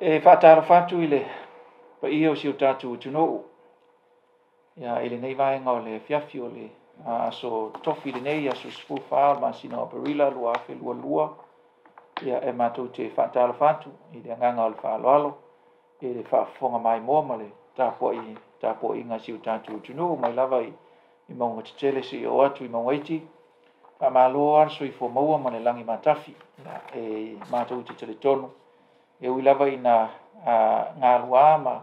E faatalofa atu i le paia o si o tatou atunuu ia, i lenei vaega o le afiafi o le aso Tofi lenei, aso 14 o le masina o Aperila 2022. Ia, e matou te faatalofa atu i le agaga o le faaaloalo i le faafofoga maimoa ma le tapuaiga a si o tatou atunuu mai lava i mauga tetele seia oo atu i mauga iti. Faamalo lava le soifua maua ma le lagi matafi. E matou te talitonu, e ui lava ina galua ma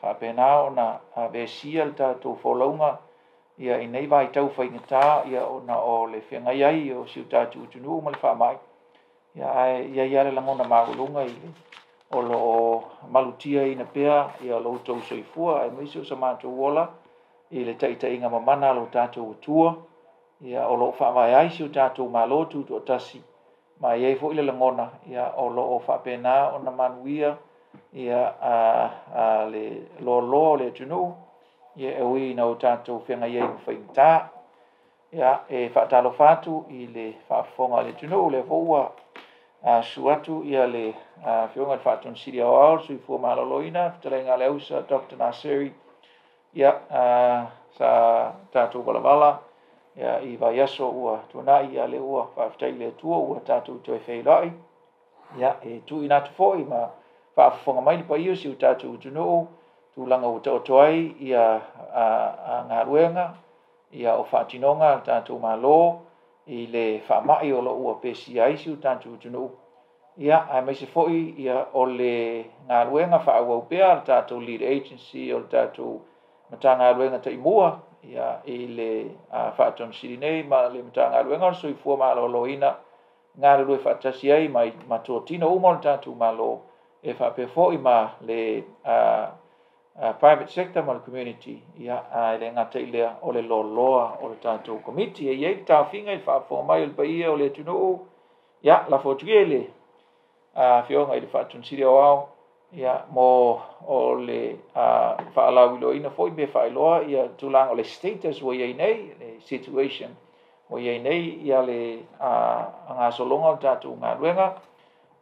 faapena ona vesia le tatou folauga ia i nei vaitau faigata ia ona o le feagai ai o si o tatou atunuu ma le faamai, ia ae i ai lava le lagona maualuga i le o lo o malutiaina pea ia lo outou soifua aemaise o so matou ola i le taitaiga mamana a lo tatou Atua, ia o lo o faavae ai si o tatou Malo Tutoatasi, ma e i ai foi le lagona ia o lo o faapena ona manuia ia le loaloa o le atunuu, ia e ui ina o tatou feagai ai ma faigata. Ia, e faatalofa atu i le faafofoga a le atunuu, lea foi ua susu atu ia le Afioga i le Faatonu Sili Aoao o le Soifua Maloloina, fetalaiga a Leausa Dr. Naseri. Ia, sa tatou valavala ia, i vaiaso ua tuanai, ia lea ua faafetai i le Atua ua tatou toe feiloai. Ia, e tuuina atu foi ma faafofoga mai le paia o si o tatou atunuu, tulaga ua taoto ai ia galuega ia o faatinoga a le tatou Malo i le faamai o lo o ua pesia ai si o tatou atunuu, ia aemaise foi ia o le galuega faaauau pea a le tatou lead agency o le tatou Matagaluega taimua ia i le Faatonu Sili nei ma le Matagaluega o le Soifua Maloloina, galulue faatasi ai ma totino uma o le tatou Malo, e faapea foi ma le private sector ma le community, ia, ae le gata i lea o le loaloa o le tatou komiti. E i ai le taofiga i le faafofoga mai o le paia o le atunuu, ia, lafo atu ia i le Afioga i le Faatonu Sili Aoao, ia, mo o le faalauiloaina foi pe faailoa ia tulaga o le status ua i ai nei, le situation ua i ai nei ia le gasologa o le tatou galuega,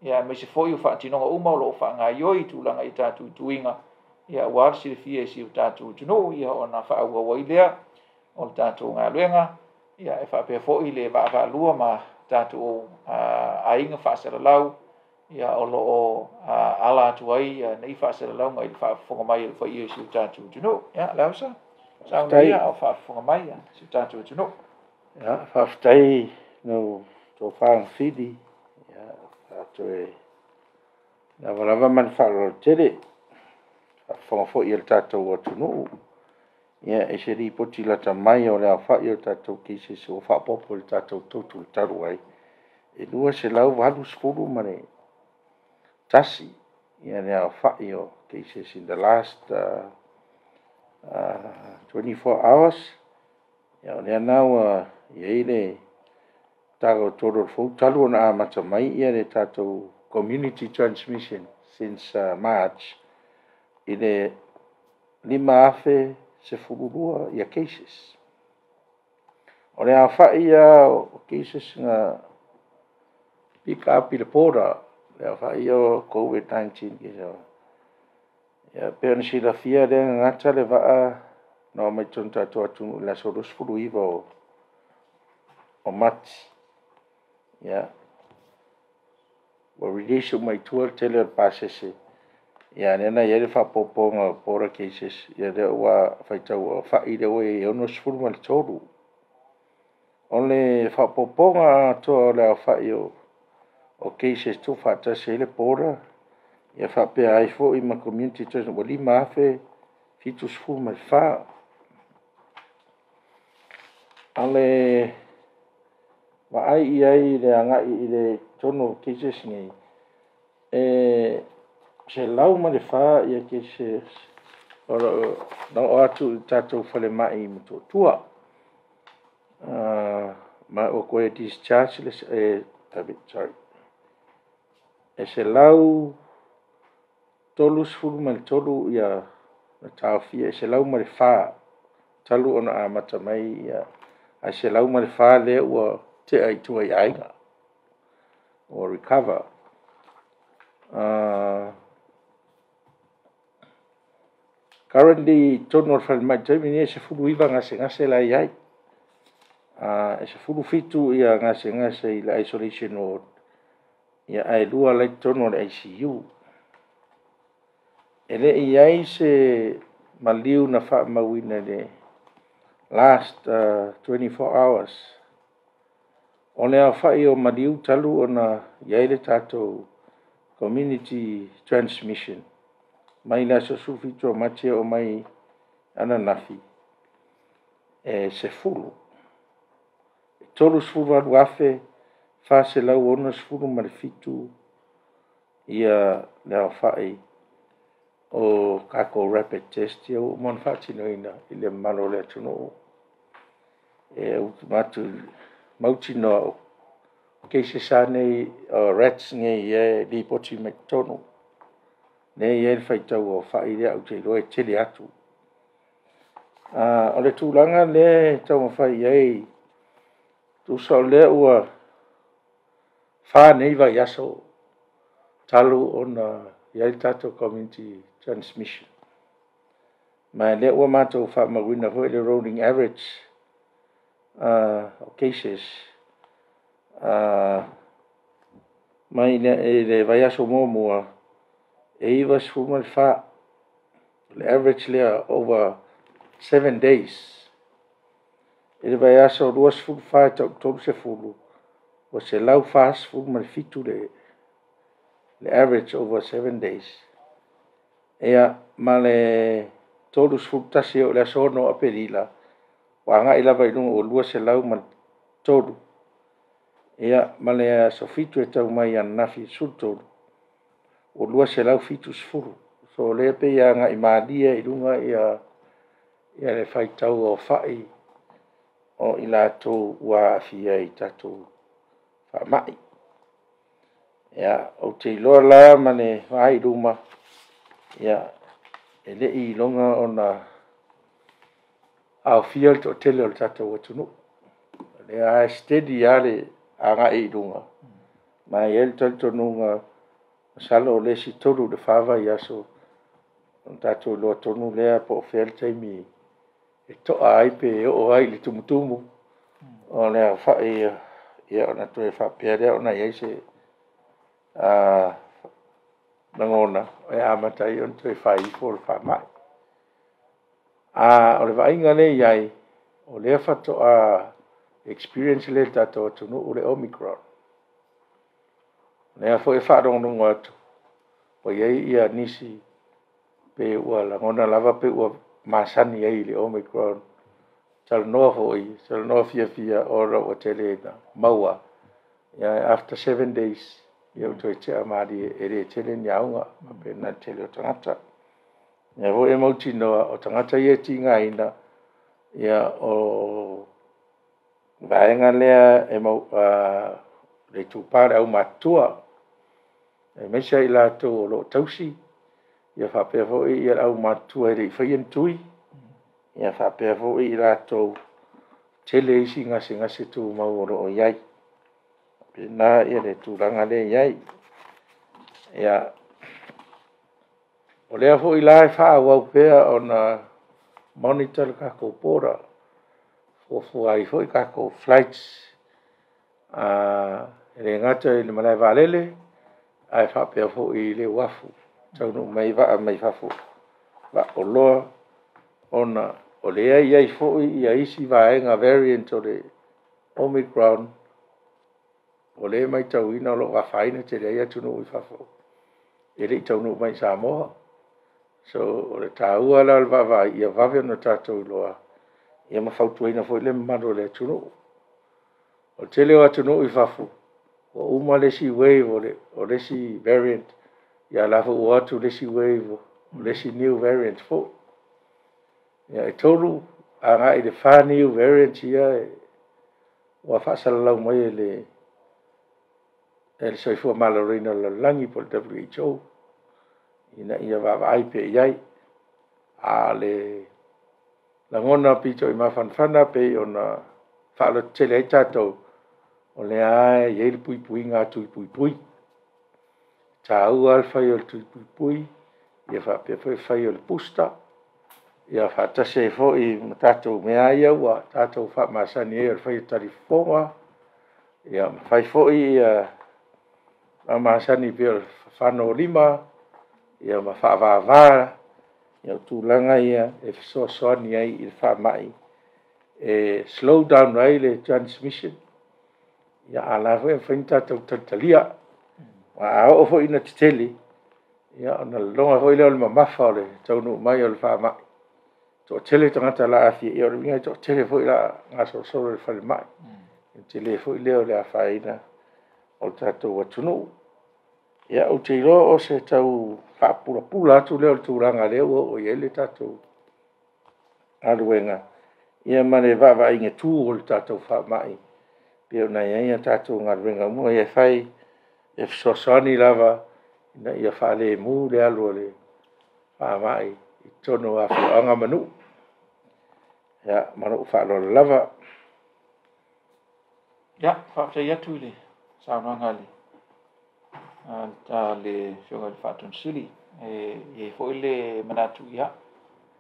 ia aemaise foi o faatinoga uma o lo o faagaioi i tulaga i tatou tuiga, ia aua le silafia e si o tatou atunuu, ia ona faaauau ai lea o le tatou galuega, ia e faapea foi le vaavaalua ma tatou aiga faasalalau, ia o lo o ala atu ai nei faasalalauga i le faafofoga mai o le paia i si o tatou atunuu. Ia, Leausa, saunoa ia o faafofoga mai si o tatou atunuu. Ia, faafetai lau tofa Gafili, ia, faatoe lavalava ma le faaaloalo tele. Faafofoga foi a le tatou atunuu, ia, i se lipoti lata mai o le aofai o tatou cases ua faaopoopo i le tatou total talu ai, e 281 ia le aofai o cases in the last 24 hours. Ia o lea la ua i ai le tagatolu o le fou talu ona amata mai le tatou community transmission since March i le 5,012 ia cases. O le aofai lava o cases na pick up i le border, le aofai o COVID-19 cases. Ia, pei ona silafia lea na gata le vaa na oo mai totonu o le tatou atunuu i le aso 29 o Mati. Ia, ua release uma i tua le tele o le pasese, ia lea na i ai le faaopoopoga o border cases, ia lea ua faitau aofai lea ua i ai e 63. O le faaopoopoga atoa o le aofai o cases tuufaatasi ai le border, ia faapea ai foi ma community ua 5,074. O le vaai i ai i le agai i le totonu o cases nei, e 104 ia cases o lo o na oo atu i le tatou falemai i Motootua. Ma ua toe discharge le, sorry, e 133 ia na taofia, e 104 talu ona amata mai ia, ae 104 lea ua tea i tua i aiga, ua recover. Currently i totonu o le falemai i le taimi lenei, e 19 gasegase la e i ai. E 17 gasegase i le isolation ward, ae 2 la e i totonu o le ICU. E le i i ai se maliu na faamauina i le last 24 hours. O le aofai o maliu talu ona i ai le tatou community transmission mai le aso 17 o Mati e oo mai ananafi, e 10. E 38,467 le aofai o tatou rapid test ia ua uma ona faatinoina i le mamalu o le atunuu. E mautinoa o cases lava nei, o rats nei e lipoti mai totonu, lea e i ai le faitau aofai lea, ae ou te iloa e tele atu. O le tulaga lea e taumafai i ai, tusa o lea ua 4 nei vaiaso talu ona i ai le tatou community transmission, ma o lea ua matou faamauina foi le rolling average o cases mai le vaiaso muamua, e 94, le average lea over 7 days. I le vaiaso 24 e tau i le 30, ua 147 le average over 7 days. Ia, ma le 31 e oo i le aso 6 o Aperila, ua agai lava i luga ua 203. Ia, ma le aso 7 e tau mai ananafi i le 13, ua 270. So o lea e pei e agai malie i luga le faitau aofai o i latou ua aafia i tatou faamai. Ia, ou te iloa la ma le vaai i luma, e le i iloga ona aofia le toatele o le tatou atunuu. O lea lava e steady lava le agai i luga, ma e i ai le talitonuga, masalo o le isi 3 i le 4 vaiaso ona tatou iloa tonu lea po o fea le taimi e toa ai pe oo ai i le tumutumu o le aofai, ona toe faapea lea ona i ai se lagona e amata ai ona toe fai ifo le faamai. A o le vaaiga lea e i ai, o lea faatoa experience lea e le tatou atunuu le Omicron. O lea foi e faalogologo atu ua i ai nisi pei ua lagona lava pei ua masani ai i le Omicron. Talanoa foi, talanoa fiafia ona ua tele ina maua. After 7 days, ia ua toe tea malie, e le tele ni auga, e faapena le tele o tagata. O lea foi e mautinoa, o tagata ia e tigaina, ia o le vaega lea le itupa o le aumatutua, aemaise i latou o lo o tausi, ia faapea foi le aumatutua e le i faia ni tui, ia faapea foi i latou e tele isi gasegase tumau o lo o i ai. E faapena le tulaga lea e i ai. Ia, o lea foi la e faaauau pea ona monitor le tatou border, fuafua ai foi tatou flights, e le gata i le malae vaalele, ae faapea foi i le uafu, e taunuu mai ai vaa mai fafo, vaa oloa, ona o lea e i ai foi isi vaega variant o le Omicron, o lea e matauina o lo o afaina tele ai atunuu i fafo, e le i taunuu mai i Samoa. So, o le taua la o le vaavaai, ia vave ona tatou iloa, ia ma fautuaina foi le mamalu o le atunuu. O le tele o atunuu i fafo, ua uma le isi wave o le isi variant, ia o la foi ua o atu le isi wave o le isi new variant foi. Ia, e 3 agai i le 4 new variants ia ua faasalalau mai e le Soifua Maloloina o le Lalolagi po o le WHO, ina ia vaavaai pea i ai. A o le lagona pito i mafanafana pei ona faalototele ai tatou, o lea lava e i ai le puipuiga atu i puipui. Taua le fai o le tui puipui, ia faapea foi le fai o le booster, ia faatasi ai foi ma tatou mea ia ua tatou faamasani ai o le fai o talifofoga, ia ma fai foi ia faamasani pei o le fafano o lima, ia ma faavava, ia o tulaga ia e fesoasoani ai i le faamai e slow down ai le transmission, ia a o la foi e mafai ona tatou talitalia. A oo foi ina tetele, ia ona lagona foi lea o le mamafa o le taunuu mai o le faamai, toatele tagata o le a aafia, ia o lona uiga e toatele foi o le a gasolosolo i le falemai. Ona tele foi lea o le afaina o le tatou atunuu. Ia ou te iloa o se tau faapulapula atu lea o le tulaga o lea ua oo i ai le tatou galuega, ia ma le vaavaaiga tu o le tatou faamai, pei ona i ai a tatou galuega uma ia e fai, e fesoasoani lava ina ia faalemu le alu o le faamai i totonu o afioaga ma nuu. Ia, ma lou faaaloalo lava. Ia, faafetai atu i le saunoaga a le Afioga i le Faatonu Sili. E i ai foi le manatu, ia,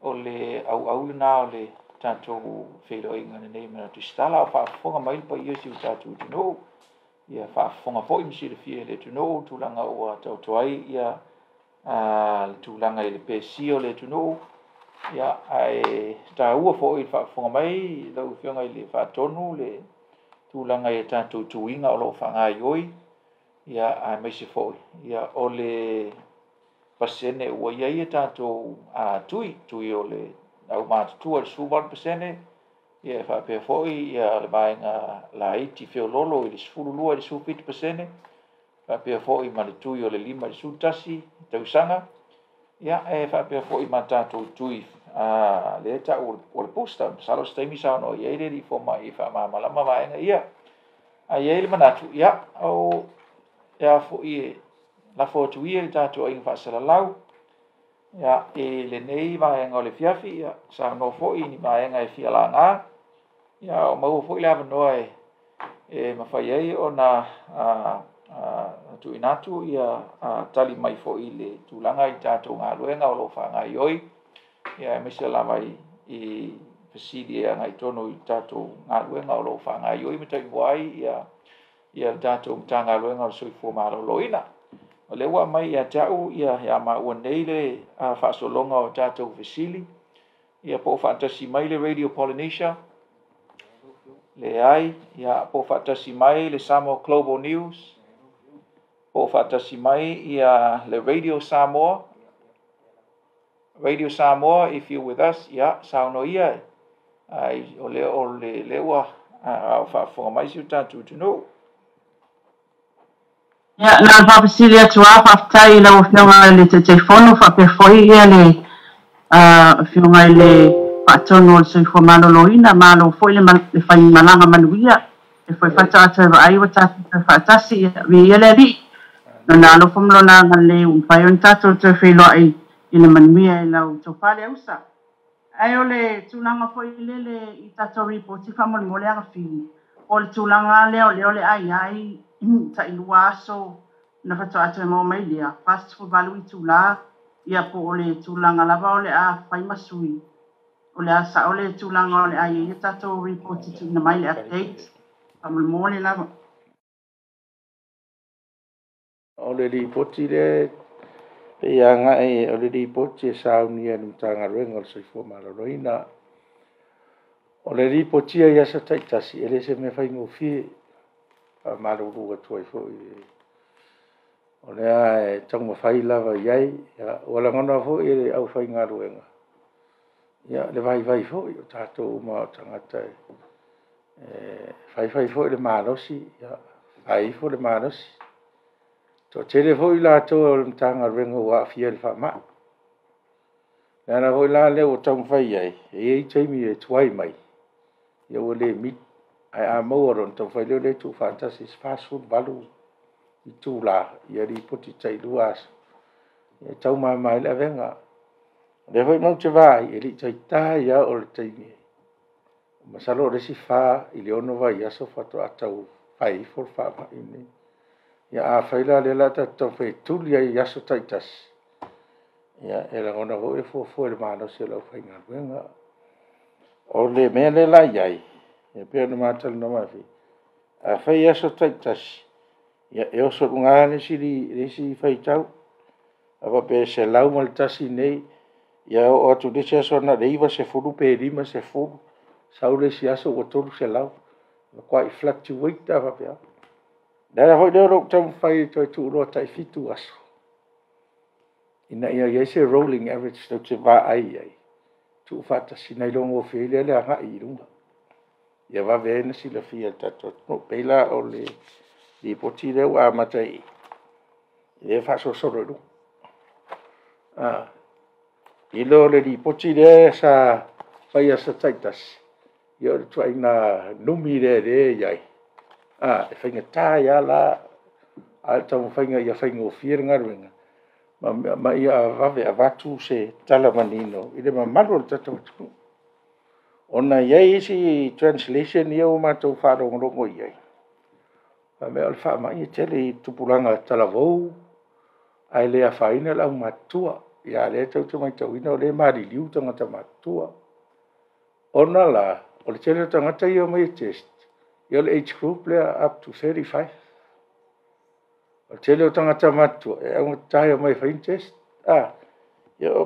o le auau lena o le tatou feiloaiga lenei ma le Tusitala, a o faafofoga mai le paia o si o tatou atunuu, ia faafofoga foi ma silafia e le atunuu tulaga ua taoto ai ia le tulaga i le pesia o le atunuu, ia, ae taua foi le faafofoga mai lau Afioga i le Faatonu le tulaga i tatou tuiga o lo o faagaioi, ia, aemaise foi ia o le pasene ua i ai tatou tui o le aumatutua i le 18%, ia e faapea foi ia le vaega laiti feololo i le 12 i le 17%, faapea foi ma le tui o le 5 i le 11 tausaga, ia e faapea foi ma tatou tui lea e tau o le booster. Masalo se taimi saunoa i ai le alii fomai e faamalamalama vaega ia. Ae i ai le manatu, ia, o le a foi e lafo atu ia i le tatou aiga faasalalau, ia, i lenei vaega o le afiafi, ia, saunoa foi i ni vaega e fia laga, ia, o maua foi le avanoa e mafai ai ona tuuina atu ia tali mai foi i le tulaga i tatou galuega o lo o faagaioi, ia aemaise lava i fesili e agai tonu i tatou galuega o lo o faagaioi ma taimua ai ia le tatou Matagaluega o le Soifua Maloloina. O lea ua aumai ia te au ia maua nei le faasologa o tatou fesili, ia po o faatasi mai le Radio Polynesia, leai, ia po o faatasi mai le Samoa Global News, po o faatasi mai ia le Radio Samoa, Radio Samoa, if you're with us, ia saunoa ia, ai o lea ua faafofoga mai si o tatou atunuu. Ia, na o le faafesili atu lava, faafetai i lau Afioga i le Taitaifono, faapea foi ia le Afioga i le Faatonu o le Soifua Maloloina, malo foi le faimalaga manuia, e foi faatoa toe vaai ua tatou toe faatasi, ia viia le Alii. Lona alofa ma lona agalelei ua mafai ona tatou toe feiloai i le manuia i lau tofa le ausa. Ae o le tulaga foi lele i tatou ripoti faamolemole agafili, o le tulaga lea o lea o le a i ai tai 2 aso na faatoa toe maua mai lea, 48 itula, ia po o le tulaga lava o le a fai ma sui. O le a sao le tulaga o le a i ai tatou ripoti tuuina mai le update, faamolemole lava. O le lipoti lea pei agai o le lipoti e saunia e le Matagaluega o le Soifua Maloloina. O le lipotia i aso taitasi, e le se mea faigofie, faamalulu atu ai foi. O lea e taumafai lava i ai, ua lagona foi e le aufaigaluega, ia le vaivai foi o tatou uma o tagata e faifai foi le malosi, ia fai ifo le malosi. Toatele foi latou o le Matagaluega ua aafia i le faamai. O le ala foi la lea ua taumafai i ai, e i ai taimi e tuai mai, ia ua le mili. Ae a maua loa ona taumafai lea e tuufaatasi i 48 itula, ia lipoti tai 2 aso, e taumama ai le avega. O lea foi matou te vaai, e le i taitai lava oo i le taimi. Masalo o le isi 4 i le 6 vaiaso faatoa tau fai ifo le faamai lenei. Ia afai la o lea o le a tatou taumafai e tuli ai i aso taitasi, ia e lagona foi le fuafua i le malosi o le aufaigaluega. O le mea lea la e i ai, e pei ona ma talanoa atu, afai e i aso taitasi, ia e oso i luga lava le isi faitau. A faapea e 101 nei, ia oo atu i le isi aso na o le 90 pe 50, sau le isi aso ua 300, e matuai fluctuate lava faapea. O le ala foi lea o lou taumafai e toe tuuloa tai 7 aso, ina ia i ai se rolling average tou te vaai i ai, tuufaatasi ona iloa gofie ai lea o le agai i luma, ia vave ai ona silafia e le tatou atunuu. E pei la o le lipoti lea ua amata i i, lea e faasolosolo i luga. I lo le lipoti lea sa fai i aso taitasi, ia o le ituaiga numi lea o lea e i ai, e faigata ai lava la. A o le taumafaiga ia faigofie le galuega ma ia vave avatu se tala manino i le mamalu o le tatou atunuu. Ona e i ai isi translation ia ua matou faalogologo i ai, fai mai o le faamai e tele i tupulaga talavou ae le afaina le aumatutua. A o lea tou te matauina o lea e maliliu tagata matutua. Ona la o le tele o tagata ia e omai e test, ia o le age group lea up to 35. O le tele o tagata matutua, e augata e omai e fai ni test.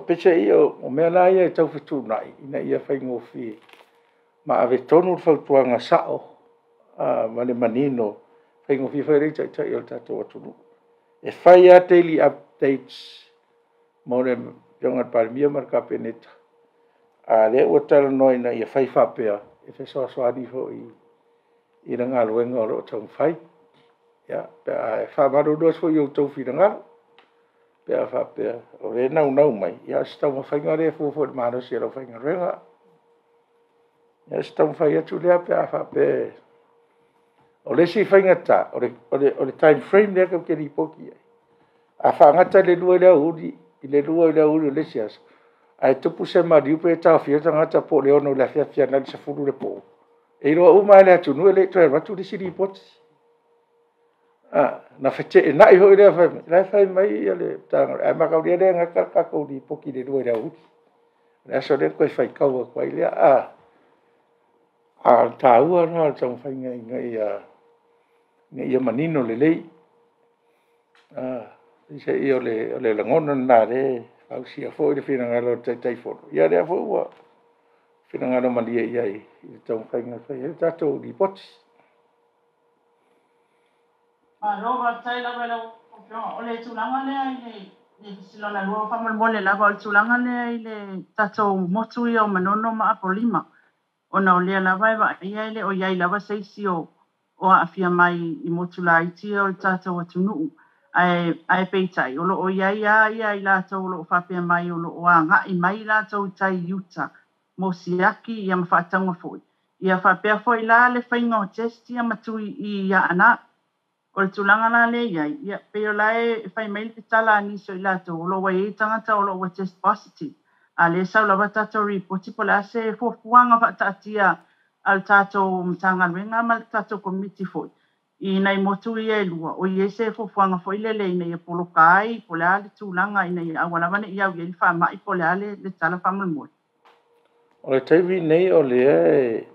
Peiseai o mea la ia e tau fetuunai ina ia faigofie ma ave tonu le fautuaga sao ma le manino, e faigofie foi i taitai o le tatou atunuu. E fai lava daily updates mo le Afioga i le Palemia ma le Kapeneta, a o lea ua talanoa ina ia fai faapea, e fesoasoani foi i le galuega o lo o taumafai. Ia, ae faamalulu atu foi i outou finagalo pe a faapea o lea e naunau mai, ia a o se taumafaiga lea e fua foi i le malosi o le aufaigaluega. Ia o se taumafai atu lea pe a faapea... O le isi faigata, o le time frame lea tou te lipoti i ai. A faagata i le 2 i le aoauli o le isi aso, ae tupu se maliu pe taofia tagata po o le 6 i le afiafi ananei i le 10 i le po, e iloa uma lava e le atunuu e le i toe avatu le isi lipoti. Ona feteenai foi lea fai mai, o la e fai mai le Matagaluega, ae mataulia o lea e gata le tatou lipoti i le 2 i le aoauli. O le aso lea na toe faitau atu ai lea. A o le taua lena o le taumafaiga ina ia manino lelei. Peiseai o le lagona lena o lea e fausia foi le finagalo o le Taitaifono, ia o lea foi ua finagalo malie i ai i le taumafaiga e fai ai le tatou lipoti. Malo faafetai lava i lau Afioga. O le tulaga lea i le fesili lona lua faamolemole lava, o le tulaga lea i le tatou motu ia o Manono ma Apolima, ona o lea lava e vaaia e le o i ai lava se isi o aafia mai i motu laiti ia o le tatou atunuu. Ae peitai, o lo o i ai lava i latou o lo o faapea mai o lo o agai mai latou i tai i uta mo siaki ia ma faatauga foi. Ia faapea foi la le faiga o test ia ma tui i Aana. O le tulaga la lea e i ai, ia pei o la e fai mai le tala a nisi o i latou, o lo o ua i ai tagata o lo o ua test positive, a o lea e sau lava tatou lipoti po o le a se fuafuaga faataatia a le tatou Matagaluega ma le tatou Komiti foi i nai motu ia e lua, o i ai se fuafuaga foi lele ina ia poloka ai, po o le a le tulaga ina ia aua lava ne i au i ai le faamai, po o le a le tala faamolemole. O le taimi lenei o lea e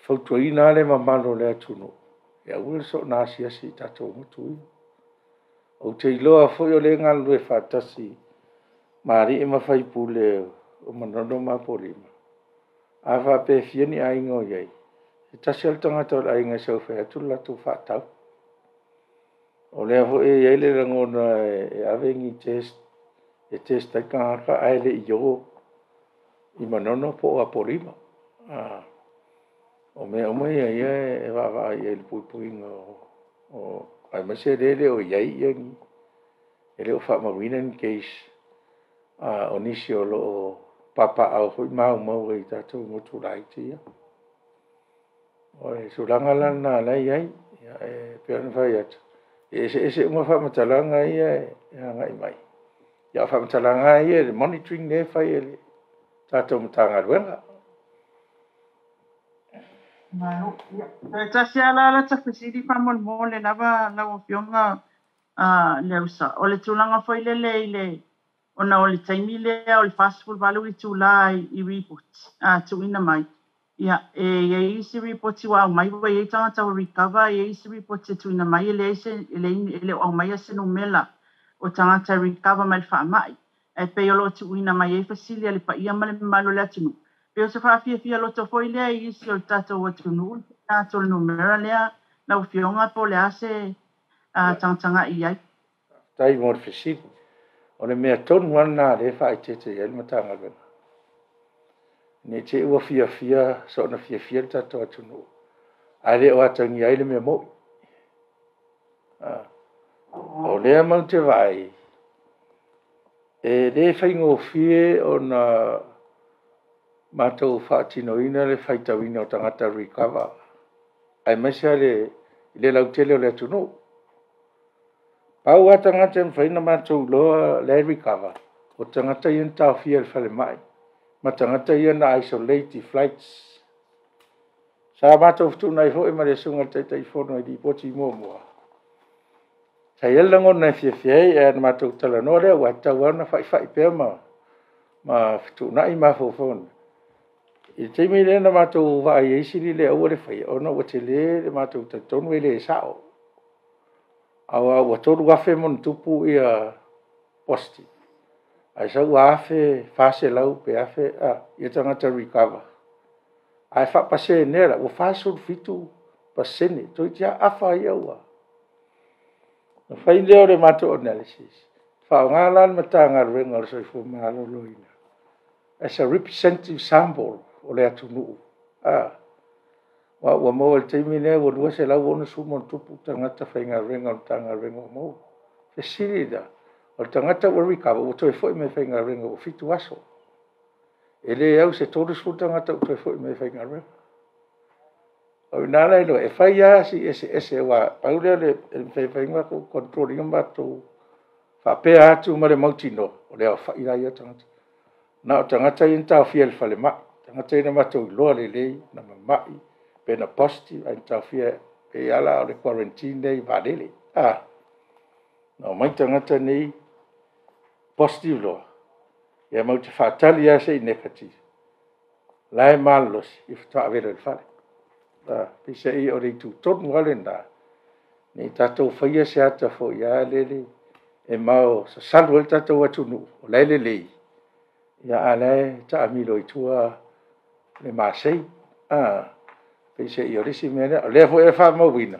fautuaina lava le mamalu o le atunuu, e aua le soona asiasi i tatou motu ia. Ou te iloa foi o lea e galulue faatasi ma alii ma faipule o Manono ma Apolima, a faapea e fia ni aiga o i ai, e tasi lava le tagata o le aiga e sau e fai atu le latou faatau. O lea foi e i ai le lagona e ave ni test e test ai tagata ae le i o i Manono po o Apolima. O mea uma ia e vaavaai i ai i le puipuiga o... aemaise o lea e le o i ai ni, e le o faamauina ni case o nisi o lo o papaaao foi ma aumau ai i tatou motu laiti ia. O le tulaga la lena o lea e i ai. E pei ona fai atu, e eseese uma faamatalaga ia e agai mai, a o faamatalaga lava ia i le monitoring lea e fai e le tatou Matagaluega. Malo. Ia, toe tasi lava la lata fesili faamolemole lava lau Afioga Leausa. O le tulaga foi lele i le ona o le taimi lea o le 48 itulā i report tuuina mai. Ia, e i ai isi ripoti ua aumai ua i ai tagata ua recover, e i ai isi ripoti e tuuina mai e leai se e le o aumaia se numera o tagata e recover mai le faamai. Ae pei o lo o tuuina mai ai fesili a le paia ma le mamalu o le atunuu. Pei o se faafiafia loto foi lea i isi o le tatou atunuu le tuuina atu o le numera lea lau Afioga po o le a se tagatagai i ai. Faafetai mo le fesili. O le mea tonu lava lena o lea e faaeteete i ai le Matagaluega. Ne i te i ua fiafia soona fiafia le tatou atunuu, ae le o atagia ai le mea moni. O lea matou te vaai, e le faigofie ona matou faatinoina le faitauina o tagata recover, aemaise lava i le lautele o le atunuu. Pau lava tagata e mafai ona matou iloa la e recover, o tagata ia na taofia i le falemai ma tagata ia na isolate i flights. Sa matou fetuunai foi ma le Susuga i le Taitaifono i lipoti muamua, sa i ai le lagona e fiafia ai, ae na matou talanoa lea, aua e tatau lava ona faifai pea ma fetuunai mafaufauga. I le taimi lea na matou vaai ai sili le aua le faia, ona ua tele le matou talitonu e le sao, aua ua 3,000+ ia positive, ae sau ua 1,400 pe 1,000 ia tagata recover. Ae faapasenea la, ua 47%, toeitiiti lava afa ia ua. Ona fai lea o le matou analysis, faaaoga la le Matagaluega o le Soifua Maloloina as a representative sample o le atunuu, aua ua maua i le taimi lea ua 260+ tagata faigaluega o le Matagaluega ua maua. Fesili la, o le tagata ua recover ua toe foi mai e faigaluega ua 7 aso. E le au i se 30 tagata ua toe foi mai e faigaluega. O i ina la e iloa ai, e fai lava si eseese, aua pau lea o le mafai ona matou control ina ma matou faapea atu ma le mautinoa, o le aofai la ia o tagata. Na o tagata ia na taofia i le falemai, tagata ia na matou iloa lelei na mamai pe na positive ae na taofia, e pei lava la o le quarantine lea i vaalele. Na omai tagata nei positive loa, ia matou te faatali lava se i negative, o la e malolosi, ia faatoa ave loa i le fale. Peiseai o le itu tonu lava lena, ne i tatou faia se ata foi lele e maosasalu ai le tatou atunuu, o la e lelei, a o la e taamilo i tua le masei. Peiseai o le isi mea lea. O lea foi e faamauina,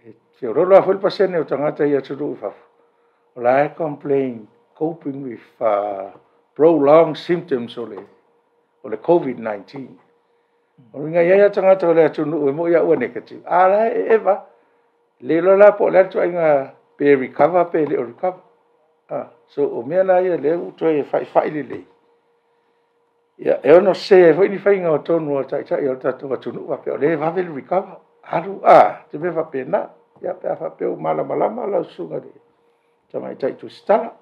e feoloolo lava foi le pasene o tagata i atunuu i fafo, o la e complain, coping with prolong symptoms o le COVID-19. O lona uiga e i ai lava tagata o le atunuu e moni lava ua negative, a o la e eva lava. Le iloa la po o le a le ituaiga, pe recover pe le o recover. So o mea la ia o lea ua toe faifai lelei, ia, e ono sese ai foi ni faiga o tonu a taitai o le tatou atunuu faapea o lea e vave le recover, alu te mea faapena. Ia pe a faapea ua malamalama lau susuga i le Tamaitai Tusitala.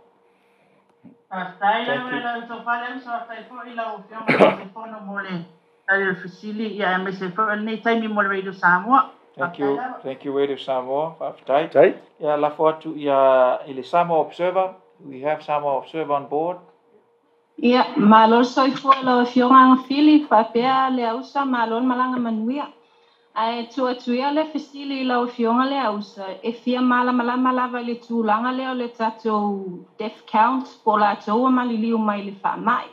Faafetai lau lau tofa Leausa, faafetai foi lau Afioga i le Taitaifono mo le tali o le fesili, ia aemaise foi o lenei taimi mo le Radio Samoa. Thank you, thank you Radio Samoa. Faafetai. Tai. Ia lafo atu ia i le Samoa Observer. We have Samoa Observer on board. Ia, malo le soifua i lau Afioga Agafili, faapea Leausa, malo le malaga manuia. Ae tuu atu ia le fesili i lau Afioga Leausa, e fia malamalama lava i le tulaga lea o le tatou death count po o latou ua maliliu mai i le faamai.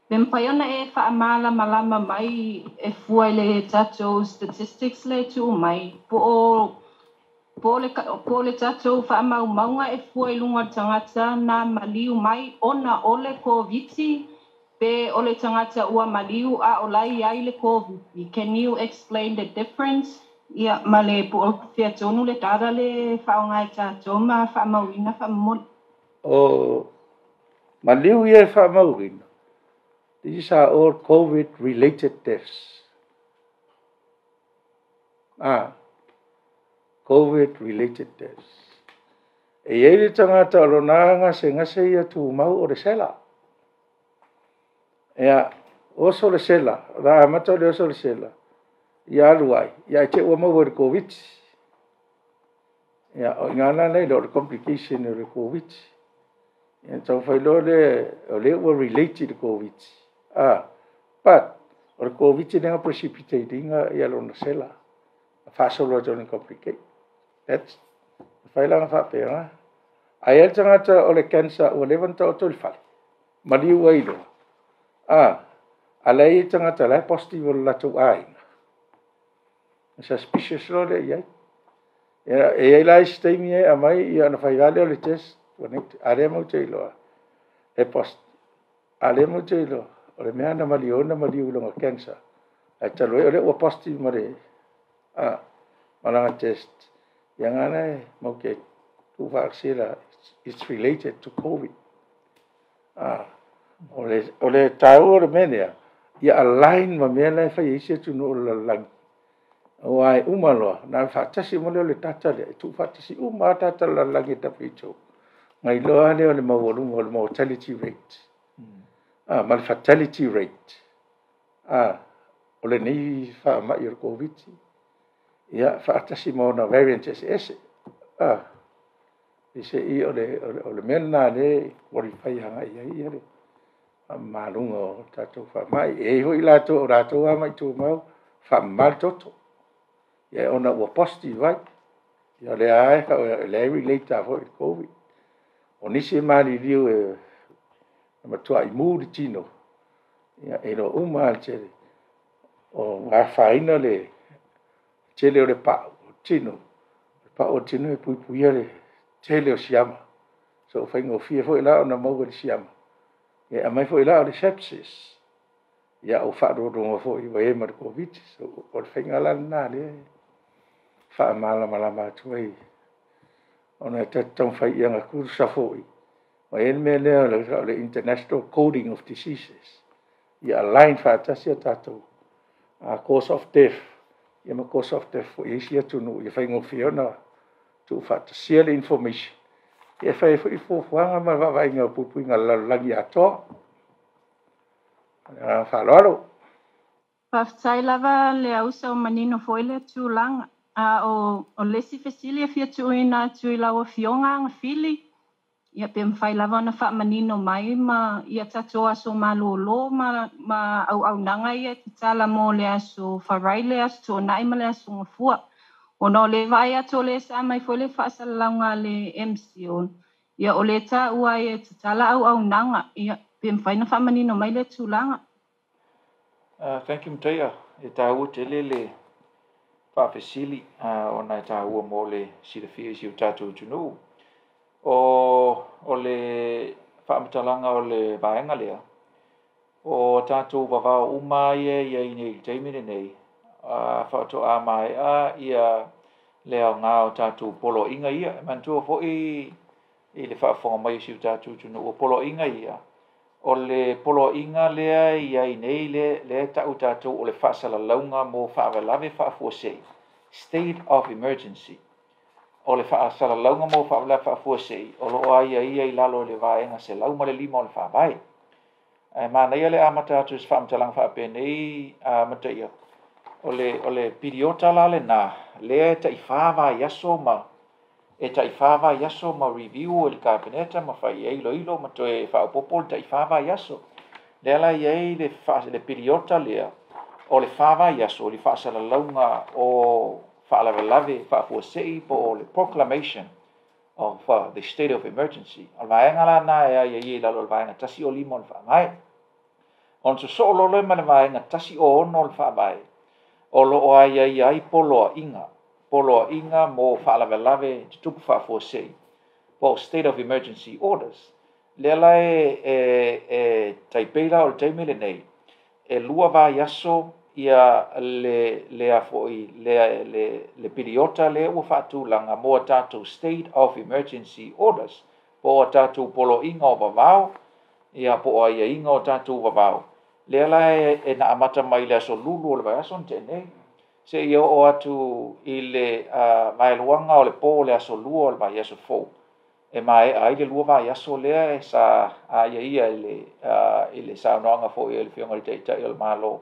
Pe mafai ona e faamalamalama mai e fua i le tatou statistics lea e tuu mai, po o le tatou faamaumauga e fua i luga o le tagata na maliu mai ona o le Koviti, pe o le tagata ua maliu a o la e i ai le Koviti. Can you explain the difference? Ia, ma le po o fea tonu le data le faaaoga e tatou ma faamauina faamomoli. O maliu ia e faamauina, these are all COVID related deaths. COVID related deaths. E i ai le tagata o lona gasegase ia tumau o le sela. Ia, oso le sela, o le amata o le oso o le sela. Ia alu ai, ia e te ua maua i le Koviti. Ia, o i ina la e iloa o le complication o le Koviti. Ia taumafai loa lea, o lea ua relate i le Koviti. But, o le Koviti lea na precipitate ina ia lona sela. Faasolo atu ona complicate. That's, fai la na faapena. Ae i ai le tagata o le cancer ua leva ona taoto i le fale. Maliu ai loa. A la e i ai tagata la e positive o le latou aiga. Suspicious loa lea i ai. Ia, e i ai la isi taimi e aumai, ia ona fai lava lea o le test, ua negative. A lea matou te iloa, e positive. A lea matou te iloa, o le mea na maliu na maliu i lona cancer. Ae talu ai o lea ua positive ma le ma lana test. Ia nga la e matou te tuufaatasia la, it's related to COVID. O le taua o le mea lea, ia align ma mea la e fai e isi atunuu o le lalolagi. Aua e uma loa, na o le faatasi uma lea o le data lea, e tuufaatasi uma lava data o le lalolagi e WHO. Na iloa lea o le maualuga o le mortality rate. Ma le fatality rate. O lenei faamai o le Covid. Ia, faatasi ma ona variant eseese. I se i o le mea lena lea e qualify agai ai ia le faamamaluga o tatou faamai. E i ai foi latou o latou lava mai tumau, faamama le toto. Ia ona ua positive ai. Ia o lea lava e relate lava foi i le Covid. O nisi e maliliu e matuai mu le tino, ia e iloa uma lava le tele. O afaina le tele o le pau o tino. O le pau o le tino e puipuia le tele o siama. So faigofie foi la ona maua le siama. E aumai foi la o le sepsis. Ia o faadodoga foi ua e ma le Covid. So o le faiga la lena lea e faamalamalama atu ai. Ona e taumafai ia gatusa foi. Ma e le mea lea o le International Coding of Diseases. Ia align faatasi a tatou cause of death ia ma cause of death foi i isi atunuu ia faigofie ona tuufaatasia le information. Ia e fai ai foi fuafuaga ma le vaavaaiga o puipuiga o le lalolagi atoa. O le agaga faaaloalo. Faafetai lava le ausa o manino foi le tulaga. A o le isi fesili e fia tuuina atu i lau Afioga Agafili, ia pe mafai lava ona faamanino mai ma ia tatou aso malōlō ma auaunaga ia e tatala mo le aso Farai, le aso Toonai ma le aso Gafua. Ona o le vaai atu o le sa mai foi le faasalalauga a le MCO, ia o le taua ai e tatala auaunaga, ia pe mafai ona faamanino mai le tulaga. Thank you, Mataia. E taua tele le faafesili ona e taua mo le silafia i si o tatou atunuu. O le faamatalaga o le vaega lea, o tatou vavao uma ia i ai nei i le taimi lenei, faatoa maea ia le aoga o tatou poloaiga ia. E manatua foi i le faafofoga mai o si o tatou atunuu, o poloaiga ia, o le poloaiga lea i ai nei lea e tau tatou o le faasalalauga mo faalavelave faafuasei, state of emergency. O le faasalalauga mo faalavelave faafuasei o lo o aiaia i lalo i le vaega 105 o le Faavae. Ae manaia le amata atu i se faamatalaga faapenei a Mataia. O le piriota la lena, lea e tai 4 vaiaso ma e tai 4 vaiaso ma review e le Kapeneta ma fai ai iloilo ma toe faaopoopo le tai 4 vaiaso. Lea la i ai le piriota lea o le 4 vaiaso i le faasalalauga o faalavelave faafuasei po o le proclamation of the state of emergency. O le vaega la na e aiaia i lalo o le vaega 105 o le Faavae. Ona sosoo loa lea ma le vaega 106 o le Faavae, o lo o aiaia ai poloaiga mo faalavelave tutupu faafuasei po o state of emergency orders. Lea la e taipei la o le taimi lenei, e 2 vaiaso ia le a foi le piriota lea ua faatulaga mo a tatou state of emergency orders po o a tatou poloaiga o vavao ia po o aiaiga o tatou vavao. Lea la e na amata mai le aso Lulu o le vaiaso na tea nei seia oo atu i le vaeluaga o le po o le aso Lua o le vaiaso fou e maea ai le 2 vaiaso lea e sa aiaia i le saunoaga foi a le Afioga i le Taitai o le Malo.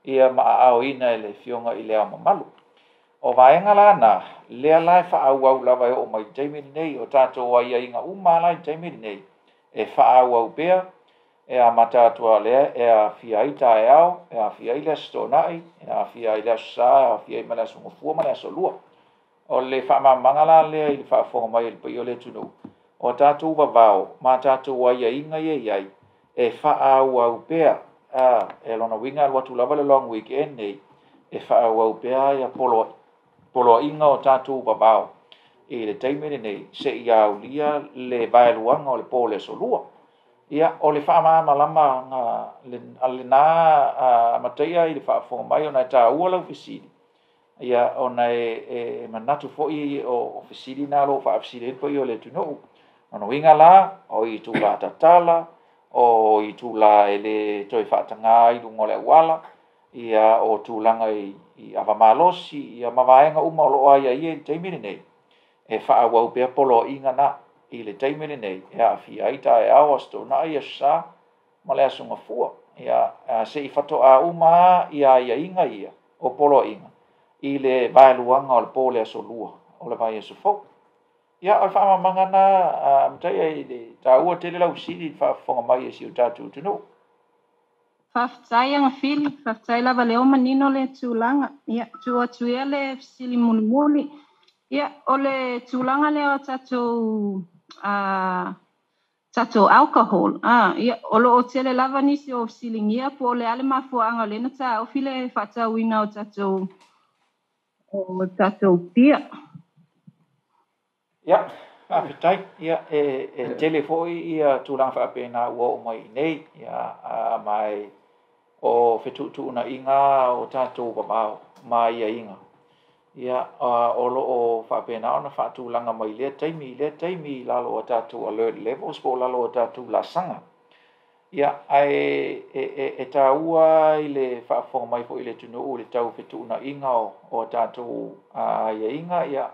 ia ma aaoina e le Afioga i Le Ao Mamalu. O vaega la na, lea la e faaauau lava e oo mai i le taimi lenei, o tatou aiaiga uma lava la i le taimi lenei, e faaauau pea, e amata atu lava lea e aafia ai taeao, e aafia ai le Aso Toonai, e aafia ai le Aso Sa, e aafia ai ma le Aso Gafua ma le Aso Lua. O le faamalamalamaga la lea i le faafofoga mai a le paia o le atunuu, o a tatou vavao ma a tatou aiaiga ia e i ai, e faaauau pea, a, e lona uiga e alu atu lava le long weekend nei, e faaauau pea ia poloaiga o tatou vavao i le taimi lenei seia aulia le vaeluaga o le po o le Aso Lua. Ia, o le faamalamalamaga lena a Mataia i le faafofoga mai ona e taua lau fesili, ia ona e manatu foi o fesili na o lo o faafesili ai le paia o le atunuu. Lona uiga la, o itula tatala, o itula e le toe faataga ai i luga o le auala, ia o tulaga i ava malosi, ia ma vaega uma o lo o aiaia i le taimi lenei, e faaauau pea poloaiga na i le taimi lenei e aafia ai taeao, Aso Toonai, Aso Sa ma le Aso Gafua. Ia, se i faatoa uma lava ia aiaiga ia o poloaiga i le vaeluaga o le po o le Aso Lua o le vaiaso fou. Ia, o le faamalamalamaga lena, Mataia, i le taua tele lau fesili i le faafofoga mai a si o tatou atunuu. Faafetai Agafili, faafetai lava lea ua manino le tulaga. Ia, tuu atu ia le fesili mulimuli. Ia, o le tulaga lea o tatou tatou alcohol, ia, o lo o tele lava nisi o fesiligia po o le a le mafuaaga o lea na taofi le faatauina o tatou pia. Ia, faafetai. Ia, e tele foi ia tulaga faapena ua oo mai i inei, ia, ma e o fetuutuunaiga o tatou vavao ma aiaiga, ia, o lo o faapena ona faatulaga mai lea taimi i lea taimi i lalo o tatou alert levels po o lalo o tatou laasaga. Ia, ae e taua i le faafofoga mai foi i le atunuu i le tau fetuunaiga o tatou aiaiga, ia,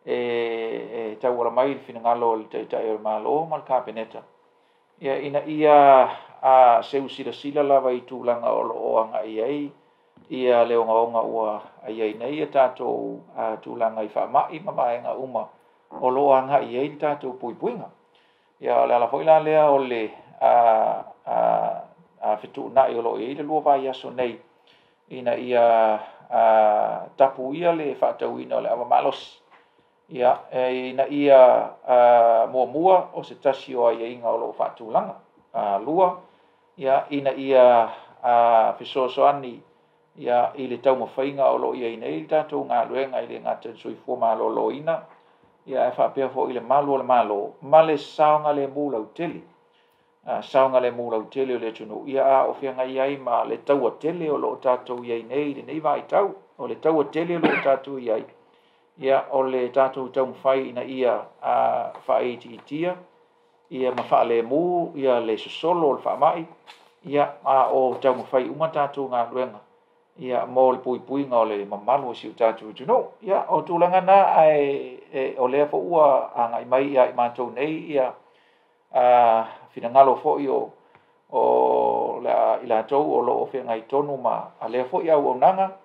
e tauala mai i le finagalo o le Taitai o le Malo ma le Kapeneta, ia, ina ia seu silasila lava i tulaga o lo o agai ai ia le ogaoga ua i ai nei ia tatou tulaga i faamai ma vaega uma o lo o agai i ai le tatou puipuiga. Ia, o le ala foi la lea o le fetuunai o lo o i ai le 2 vaiaso nei ina ia tapuia le faatauina o le ava malosi, ia, ina ia muamua o se tasi o aiaiga o lo o faatulaga. Lua, ia, ina ia fesoasoani ia i le taumafaiga o lo o i ai nei le tatou galuega i le gata i le soifua maloloina, ia ae faapea foi i le malu o le Malo ma le saogalemu lautele, saogalemu lautele o le atunuu, ia a o feagai ai ma le taua tele o lo o tatou i ai nei i lenei vaitau. O le taua tele o lo o tatou i ai, ia o le tatou taumafai ina ia faaitiitia ia ma faalemu ia le sosolo o le faamai, ia a o taumafai uma tatou galuega ia mo le puipuiga o le mamalu o si o tatou atunuu. Ia o tulaga na, ae o lea foi ua agai mai ia i matou nei ia finagalo foi o i latou o lo o feagai tonu ma lea foi auaunaga,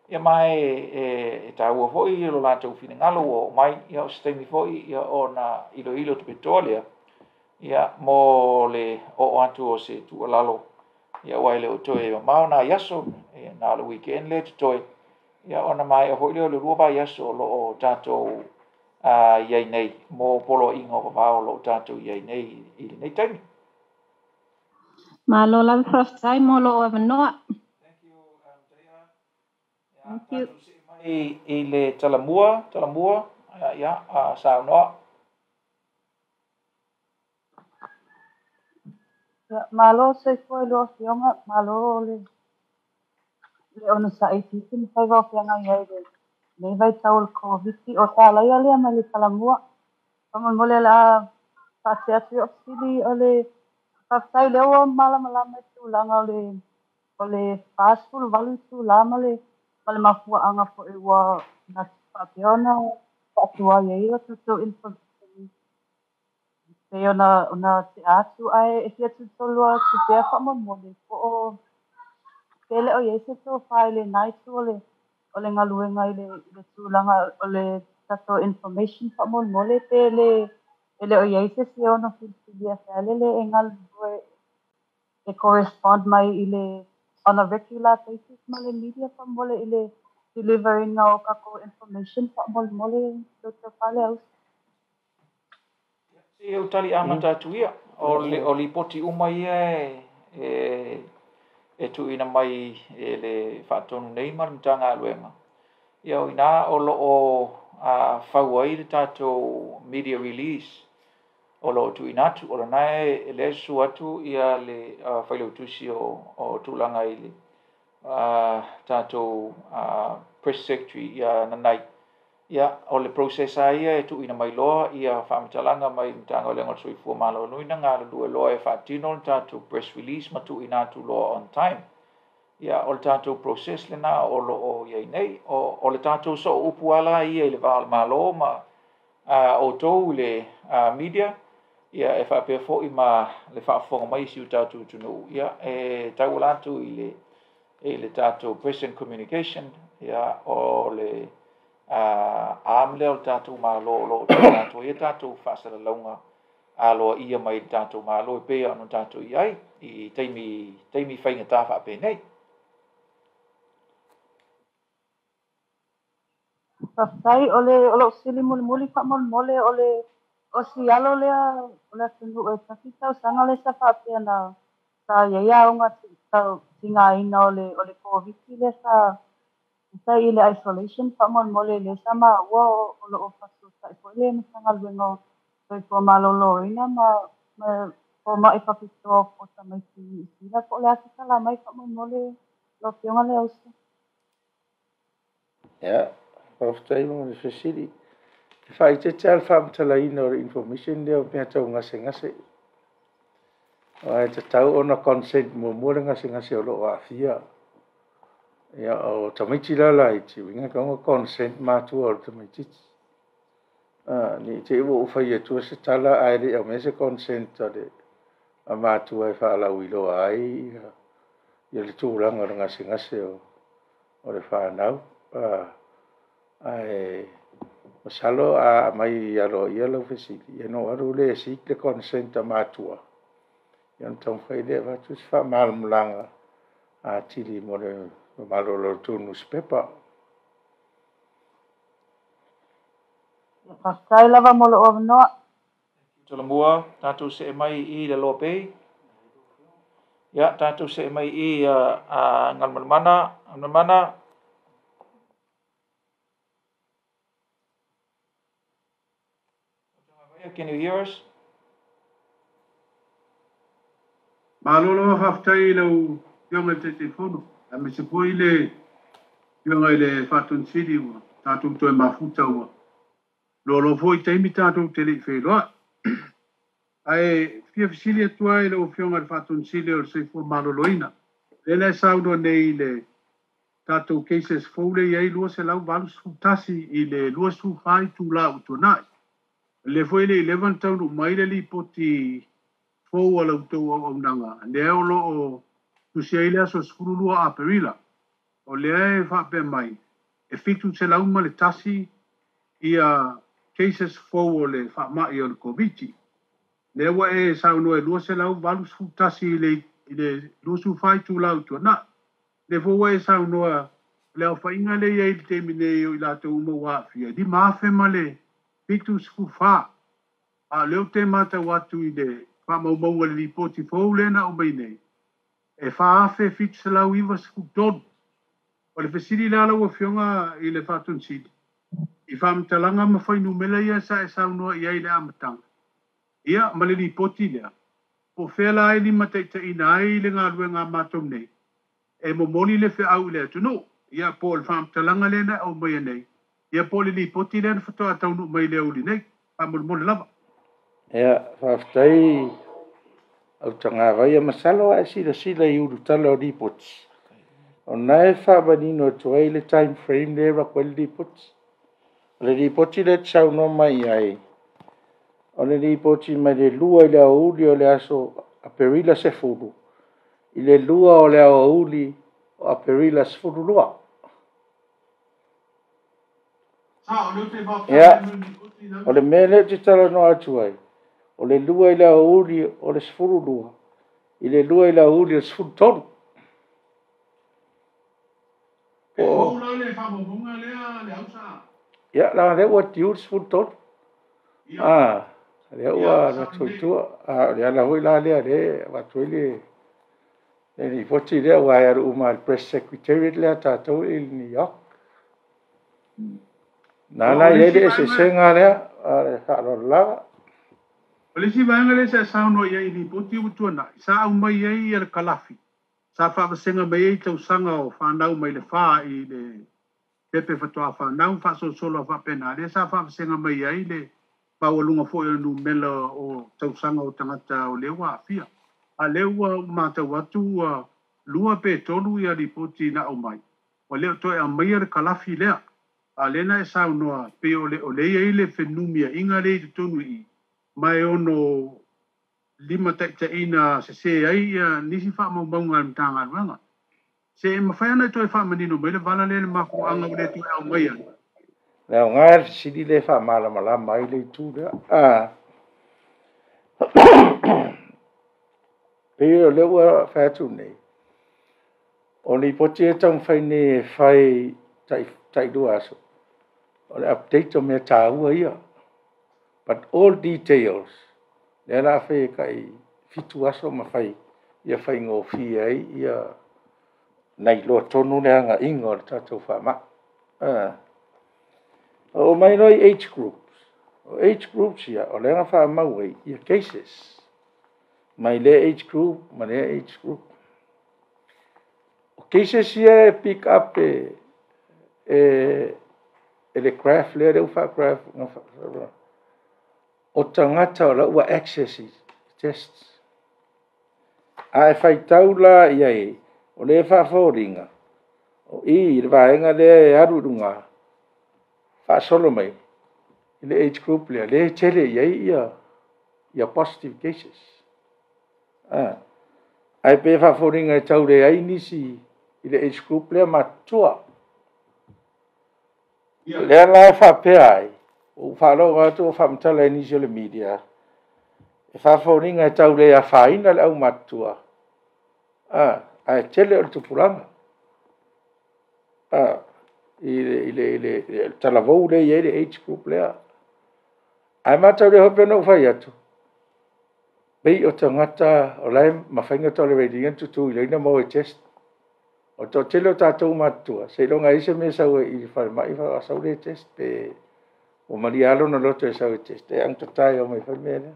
ia ma e taua foi lo latou finagalo ua oo mai, ia o se taimi foi ia ona iloilo tupetoa lea, ia mo le oo atu o se tuualalo, ia aua e le o toe mamao nai aso, na o le weekend lea totoe, ia ona maea foi lea o le 2 vaiaso o lo o tatou i ai nei mo poloaiga o vavao o lo o tatou i ai nei i lenei taimi. Malo lava faafetai mo lou avanoa. Thank you, Thank you. Mai i le talamua, ia, saunoa. Malo soifua i lua afioga, malo le onosai itiiti ma faiva o feagai ai lenei vaitau o le Koviti. O tālaia lea mai le talamua. Faamolemole o le a faatea atu i o fesili o le faafetai lea ua malamalama i tulaga o le 48 itula ma le mafuaaga foi ua na faapea ona faatuai ai o tatou information pei ona tea atu, ae e fia tutolu atu pea faamolemole po Pe le o i ai se tofa i lenā itu o le o le galuega i le i le tulaga o le tatou information faamolemole pe le e le o i ai se isi e ono filifilia e lele e galulue e correspond mai i le on a regular basis ma le media faamolemole i le delivering o tatou information faamolemole Dr. Faleausa. Se i tali amata atu ia. O lipoti uma ia e tuuina mai e le Faatonu nei ma le Matagaluega. Ia o ina o lo o fau ai le tatou media release o lo o tuuina atu. O lena e lea e susu atu ia le failautusi o tulaga i le tatou press secretary ia Nanai. Ia, o le process lava ia e tuuina mai loa ia faamatalaga mai le Matagaluega o le Soifua Maloloina galulue loa e faatino le tatou press release ma tuuina atu loa on time. Ia, o le tatou process lena o lo o i ai nei. O le tatou sooupu lava ia i le va o le Malo ma outou i le media, ia e faapea foi ma le faafofoga mai si o tatou atunuu, ia e tauala atu i le tatou press and communication, ia o le arm lea o le tatou Malo o lo o tuuina atu ai tatou faasalalauga aloaia mai le tatou Malo e pei ona tatou i ai i taimi faigata faapenei. Faafetai o le o lou fesili mulimuli faamolemole o le o si alo lea o le atunuu e tasi tausaga lea sa faapea na sa i ai aoga tigaina o le Koviti lea sa i le isolation faamolemole lea sa maua o loo faafesootai foi le Matagaluega o Soifua Maloloina ma fomai faapitoa o tamaiti i Niu Sila po o le a se tala mai faamolemole lau Afioga Leausa. Ia, faafetai mo le fesili. E faaeteete lava le faamatalaina o le information lea o mea tau gasegase. Aua e tatau ona consent muamua le gasegase o lo o aafia. Ia, o tamaiti la laiti, uiga e tatau ona consent matua o le tamaitiiti. Ne i te i ua ou fai atua se tala ae le i aumaia se consent a le matua e faalauiloa ai ia le tulaga o le gasegase o le fanau. Ae masalo a aumai aloaia lau fesili, ia ona ou alu lea e seek le consent a matua, ia ona taumafai lea e avatu se faamalamalamaga atili mo le mamalu o la outou nusipepa. Faafetai lava mo lou avanoa. Tolamua, tatou see mai i le Loa Bay. Ia, tatou see mai i Galumalemana. Galumalemana. Can you hear us? Malo lava faafetai i lau Afioga i le Taitaifono, aemaise foi le Afioga i le Faatonu Sili ua tatou toe mafuta ua loaloa foi taimi tatou te le i feiloai. Ae fia fesili atu ai i lau Afioga i le Faatonu Sili o le Soifua Maloloina, lea na e saunoa nei i le tatou cases fou lea e i ai 281 i le 24 itula ua tuanai. O lea foi e le i leva ona taunuu mai le lipoti fou a la outou auaunaga, lea o lo o tusi ai le aso 12 Aperila. O lea e faapea mai, e 701 ia cases fou o le faamai o le Koviti. Lea ua e saunoa e 281 i le 24 itula ua tuanai. Lea foi ua e saunoa le aofaiga lea e i ai i le taimi nei o i latou uma ua aafia, 5,074. A o lea ou te matau atu i le faamaumauga o le lipoti fou lea na aumai nei, e 4,793. O le fesili la lau Afioga i le Faatonu Sili, i faamatalaga ma fuainumera ia sa e saunoa i ai i le amataga, ia ma le lipoti lea, po o fea la e limataitaiina ai le galuega a matou nei, e momoli le feau i le atunuu, ia po o le faamatalaga lea na aumaia nei, ia po o le lipoti lea na faatoa taunuu mai i le aoauli nei, faamolemole lava. Ia, faafetai Autagavaia. Masalo a e silasila i ulutala o lipoti, o na e faamanino atu ai le time frame lea e avatu ai le lipoti. O le lipoti lea e te saunoa mai ai, o le lipoti mai le 2 i le aoauli o le aso Aperila 10 i le 2 o le aoauli o Aperila 12. Ia, o le mea lea ou te talanoa atu ai, o le 2 i le aoauli o le 12 i le 2 i le aoauli o le 13. Po o le faamaumauga lea le ausa. Ia, leaga lea ua due le 13. Ah, lea ua alu atu i tua. Ah, o le ala foi la lea lea e avatu ai le lipoti lea, aua e alu uma i le Press Secretariat lea a tatou i New York. Na la i ai le eseesega lea, le faaaloalo lava. O le isi vaega lea sa e saunoa i ai i lipoti ua tuanai, sa aumai ai le kalafi, sa faavasega mai ai tausaga o fanau mai le 4 i le pepe faatoa fanau, faasolosolo a faapena, lea sa faavasega mai ai le maualuga foi o le numera o tausaga o tagata o lea ua aafia. A lea ua matau atu ua 2 pe 3 ia lipoti na aumai, ua le o toe aumaia le kalafi lea. A lea na e saunoa pei o le i ai le fenumiaiga lea i totonu i i, ma e ono limataitaiina sese ai ia nisi faamaumauga a le Matagaluega. Se e mafai ona e toe faamanino mai le vala lea i le mafuaaga ua le toe aumaia. Le aoga le fesili lea e faamalamalama ai le itu lea. Pei o lea ua fai atu nei, o lipoti e taumafai nei e fai tai 2 aso, o le update o mea taua ia. But all details, lea la fai e tai 7 aso ma fai ia faigofie ai ia nai loa tonu le agaiga o le tatou faamai. O mai loa i age groups. O age groups ia, o lea na faamau ai ia cases. Mai lea age group, ma lea age group. O cases ia e pick up e le graph lea, lea ua faa-graph, o tagata o la ua access i tests. A e faitau la i ai, o lea e faafoliga, o i le vaega lea e alu i luga, faasolo mai, i le age group lea, lea e tele i ai ia positive cases. Ae pe faafoliga e tau leai nisi i le age group lea matutua. Lea la e faapea ai, ua faalogo atu ua faamatala i nisi o le media, e faafoliga e tau le afaina le aumatutua, ae tele o le tupulaga. I le talavou lea e i ai le age group lea. Ae matau lea hope na ou fai atu, pei o tagata o la e mafai ona tolerate ina tutu i laina ma o e test. O toatele o tatou matutua, seiloga e i ai se mea e sau ai i le falemai faatoa sau lea e test, pe ua malie lava lona loto e sau e test, e agatata e omai fai mea lea.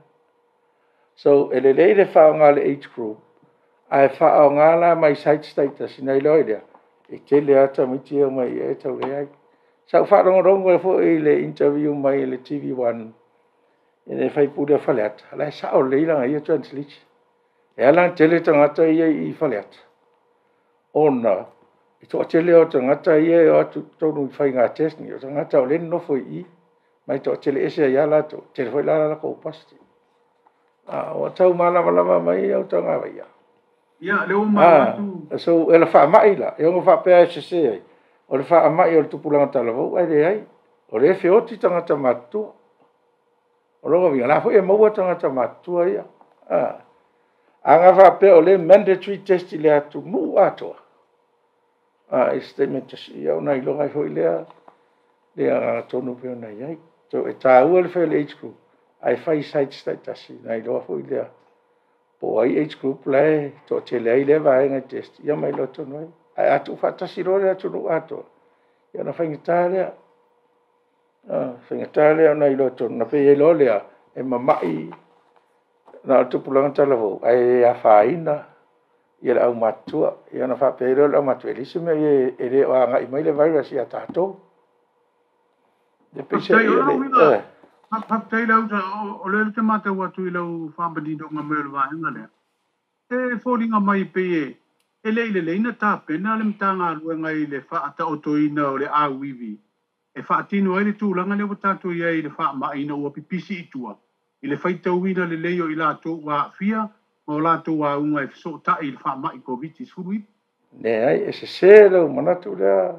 So, e lelei le faaaoga le age group, ae faaaoga la mai sites taitasi, nai loa i lea, e tele lava tamaiti e omai i e tau leai. Sa ou faalogologo ai foi i le interview mai le TV1, i le faipule o Faleata, la e sao lelei lana ia translation. E ala ona tele tagata ia i Faleata, ona e toatele o tagata ia e o atu totonu i faiga test ni, o tagata o lea e nonofo i i, ma e toatele ese ai lava latou, tele foi la latou positive. Ua tau malamalama mai au tagavaia. Ia, lea ua maua atu. So, e la faamai la, e ono faapea e sese ai, o le faamai o le tupulaga talavou, ae leai, o le feoti tagata matutua. O lona uiga, la foi e maua tagata matutua ia. A na faapea o le mandatory test i le atunuu atoa, i statement ia ona iloga ai foi lea, le agaga tonu pei ona i ai. So, e taua le fai o le age group, ae fai sites taitasi, na iloa foi lea, po o ai age group la e toatele ai lea vaega i test, ia ma iloa tonu ai. Ae a tuufaatasi loa le atunuu atoa, ia ona faigata lea. Faigata lea ona iloa tonu, na pei ai loa lea, e mamai na o le tupulaga talavou, ae afaina ia le aumatutua. Ia ona faapea ai loa le aumatutua, e leai se mea e le o agai mai le virus ia tatou. E pei se Faafetai, o lona uiga, faafetai lau o lea te matau atu i lau faamaninoga mai o le vaega lea. E foliga mai pei e le i lelei na tapena le Matagaluega i le faataotoina o le auivi e faatino ai le tulaga lea ua tatou i ai i le faamai ina ua pipisi i tua i le faitauina lelei o i latou ua aafia ma o latou auga e fesootai i le faamai Koviti-19. Leai, e sesē lau manatu lea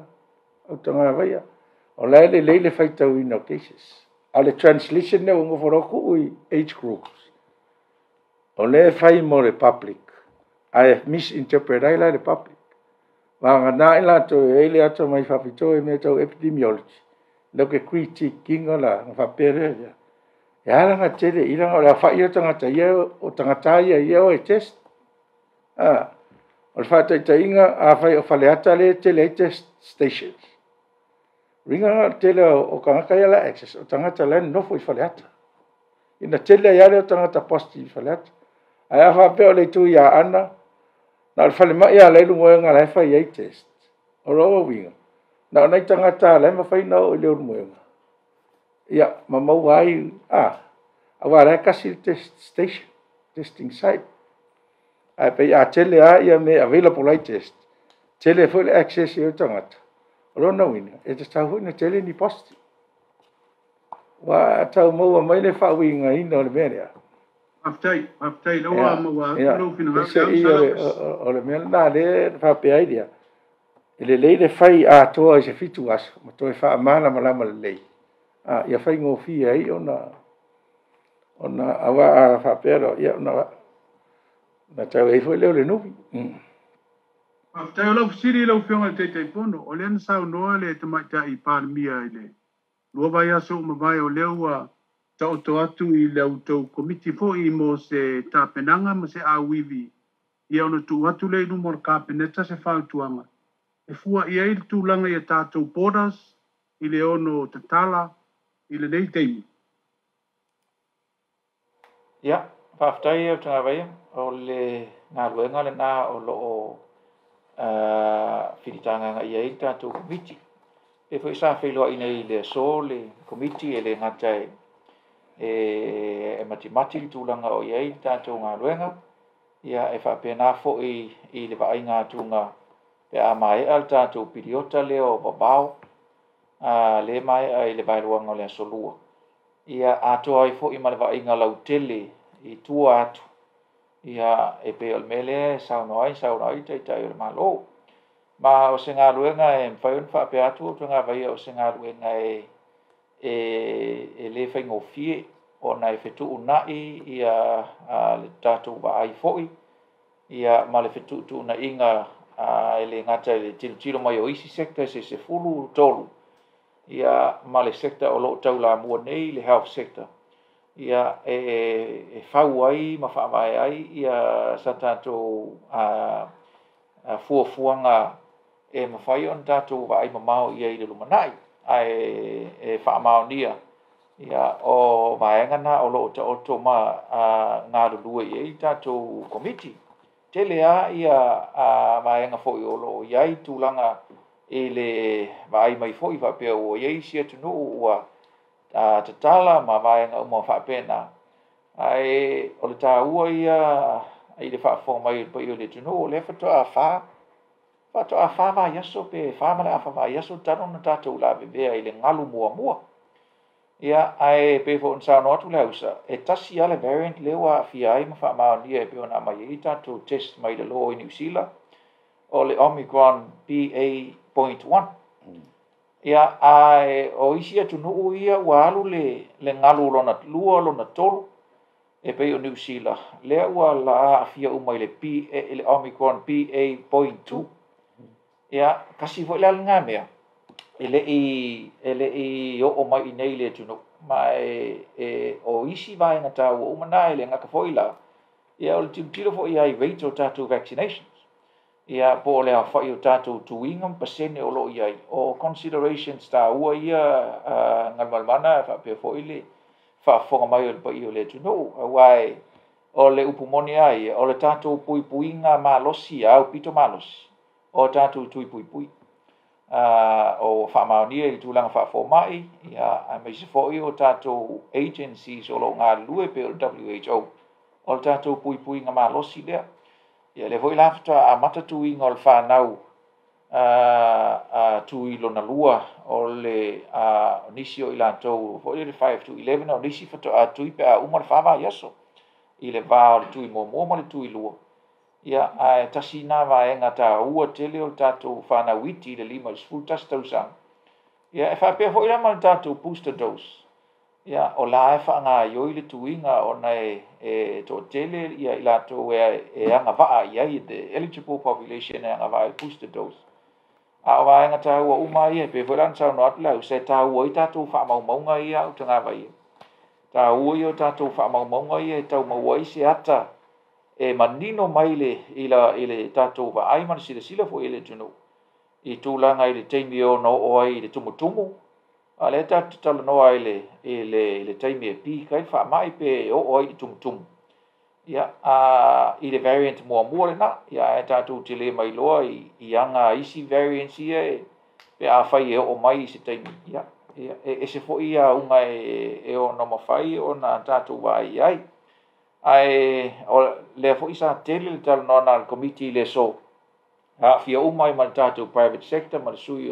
autagavaia. O la e lelei le faitauina o cases. A o le translation lea ua nofo loa tuu i age groups. O lea e fai mo le public, ae misinterpret ai la e le public. Vagana ai latou e i ai le atamai faapitoa i mea tau epidemiology, latou te critique ina la, ona faapea lea, ia, e ala ona tele i leaga o le aofai ia o tagata ia, o tagata ia ia o e test. O le faataitaiga, afai o Faleata lea e tele ai test stations, uiga na o le tele o tagata ia la access, o tagata la e nonofo i Faleata. Ina tele ai lava lea o tagata positive i Faleata. Ae a faapea o le itu i Aana, na o le falemai lava la e i Leulumoega la e fai ai test. O lona uiga, na o nai tagata la e mafai ona oo i Leulumoega, ia, ma maua ai, aua o la e tasi le test station, testing site. Ae pei a tele lava ia mea available ai test, tele foi le access i ai o tagata. O lona uiga, e tatau foi ona tele ni positive. Ua tau maua mai le faauigaina o le mea lea. Faafetai, faafetai lea ua maua atu lou finagalo. Ese i o le mea lena lea e faapea ai lea. E lelei le fai atoa i se 7 aso ma toe faamalamalama lelei. Ia faigofie ai ona aua a faapea loa, ia ona tau ai foi lea o le nuvi. Faafetai. O lau fesili i lau Afioga i le Taitaifono, o lea na saunoa le tamaitai Palemia i le 2 vaiaso ua mavae, o lea ua taoto atu i le outou komiti foi mo se tapenaga ma se auivi, ia ona tuu atu lea i luma o le Kapeneta se fautuaga e fua i ai le tulaga i a tatou borders i le ono tatala i lenei taimi. Ia, faafetai autagavaia. O le galuega lena o loo filitagaga i ai le tatou komiti. E foi sa feiloai nei i le aso le komiti e le gata e matimati le tulaga o i ai le tatou galuega, ia e faapena foi i le vaaiga atuga pe a maea le tatou piliota lea o vavao, le maea i le vaeluaga o le aso 2. Ia atoa ai foi ma le vaaiga lautele i tua atu, ia e pei o le mea lea e saunoa ai Taitai o le Malo. Ma o se galuega e mafai ona faapea atu autagavaia, o se galuega e le faigofie ona e fetuunai ia le tatou vaai foi, ia ma le fetuutuunaiga e le gata i le tilotilo mai o isi sectors e 13, ia ma le sector o loo taulamua nei, le health sector, ia e fau ai ma faavae ai ia sa tatou fuafuaga e mafai ona tatou vaai mamao i ai i le lumanai, ae e faamaonia ia o vaega na o loo taoto ma galulue i ai tatou komiti. Tele lava ia vaega foi o loo i ai tulaga i le vaai mai foi faapea ua i ai isi atunuu ua tatala ma vaega uma faapena. Ae o le taua ia i le faafofoga mai o le paia o le atunuu, o lea faatoa 4 vaiaso pe 4 ma le afa vaiaso talu ona tatou lavevea i le galu muamua. Ia, ae pei foi ona saunoa atu le ausa, e tasi lava le variant lea ua aafia ai ma faamaonia e pei ona aumai ai tatou test mai lalo i Niu Sila, o le Omicron BA.1. Ia, ae o isi atunuu ia ua alu le galu lona 2, lona 3, e pei o Niu Sila, lea ua aafia uma i le Omicron BA.2. Ia, kasi foi la lena mea, e le i oo mai i nei le atunuu, ma e o isi vaega taua uma na e le gata foi la, ia o le tilotilo foi ai rate o tatou vaccinations. Ia, po o le aofai o tatou tuiga ma pasene o loo i ai, o considerations taua ia Galumalemana faapea foi le faafofoga mai o le paia o le atunuu. Aua o le upu moni lava ia, o le tatou puipuiga malosi, aupito malosi, o tatou tui puipui. O faamaonia i le tulaga faafomai, ia, aemaise foi o tatou agencies o loo galulue pei o le WHO, o le tatou puipuiga malosi lea. Ia, lea foi la faatoa amata tuiga o le fanau tui lona 2 o le nisi o i latou foi le 5 to 11, o nisi faatoa tui pe a uma le 4 vaiaso i le va o le tui muamua ma le tui lua. Ia, ae tasi lena vaega taua tele o le tatou fanau iti i le 5 i le 11 tausaga. Ia, e faapea foi la ma le tatou booster dose. Ia, o la e faagaioi le tuiga ona e toatele ia i latou e agavaa i ai, the eligible population e agavaa i le booster dose. A o vaega taua uma ia, e pei foi la ona saunoa atu le ausa, e taua ai tatou faamaumauga ia au tagava ia. Taua ia o tatou faamaumauga ia e tau maua ai se ata e manino mai le, i, la, i le tatou vaai ma le silasila foi i le atunuu i tulaga i le taimi e ono oo ai i le tumutumu, a lea tatou te talanoa i le taimi e peak ai le faamai pe e oo ai i le tumutumu. Ia, a, i le variant muamua lena, ia ae tatou te le mailoa i aga isi variants ia e, pe afai e oo mai i se taimi. Ia, ia e ese foi auga e ono mafai ona tatou vaai i ai. Ae o lea foi sa tele le talanoaga a le komiti i le aso, aafia uma ai ma le tatou private sector ma le sui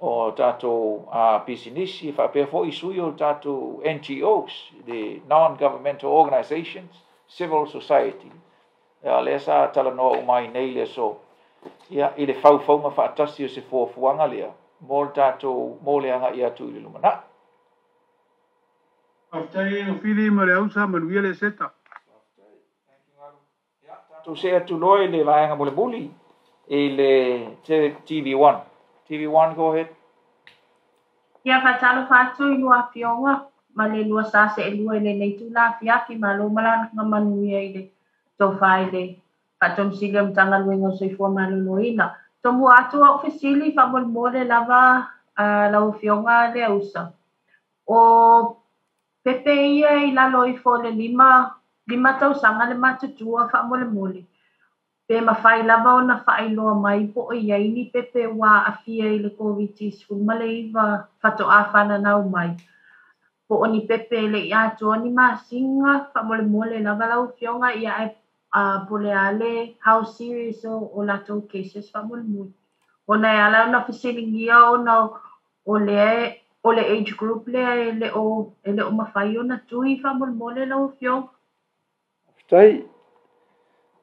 o tatou pisinisi, faapea foi sui o tatou NGOs, the non-governmental organizations, civil society. Ia, lea sa talanoa uma ai nei le aso, ia, i le faufauga faatasi o se fuafuaga lea mo le tatou mo le agai atu i le lumanai. Faafetai o Fili ma le ausa, manuia le seta. Tatou see atu loa i le vaega mulimuli i le TV1. TV1, go ahead. Ia, faatalofa atu i lua afioga ma le lua sa seelua i lenei itula afiafi. Malo malaga manuia i le tofa i le Faatonusili o Matagaluega o Soifua Maloloina. Tomua atu au fesili faamolemole lava lau afioga le ausa. O pepe ia i lalo ifo o le 5 tausaga le matutua faamolemole. Pe mafai lava ona faailoa mai po o i ai ni pepe ua aafia i le Koviti-19 faatoa fananau mai. Po o ni pepe le i atoa ni masina faamolemole lava lau afioga, ia ae po le a le how serious o latou cases faamolemole. Ona e ala ona fesiligia ona o lea o le age group lea e le o mafai ona tui faamolemole lau afioga. Faafetai.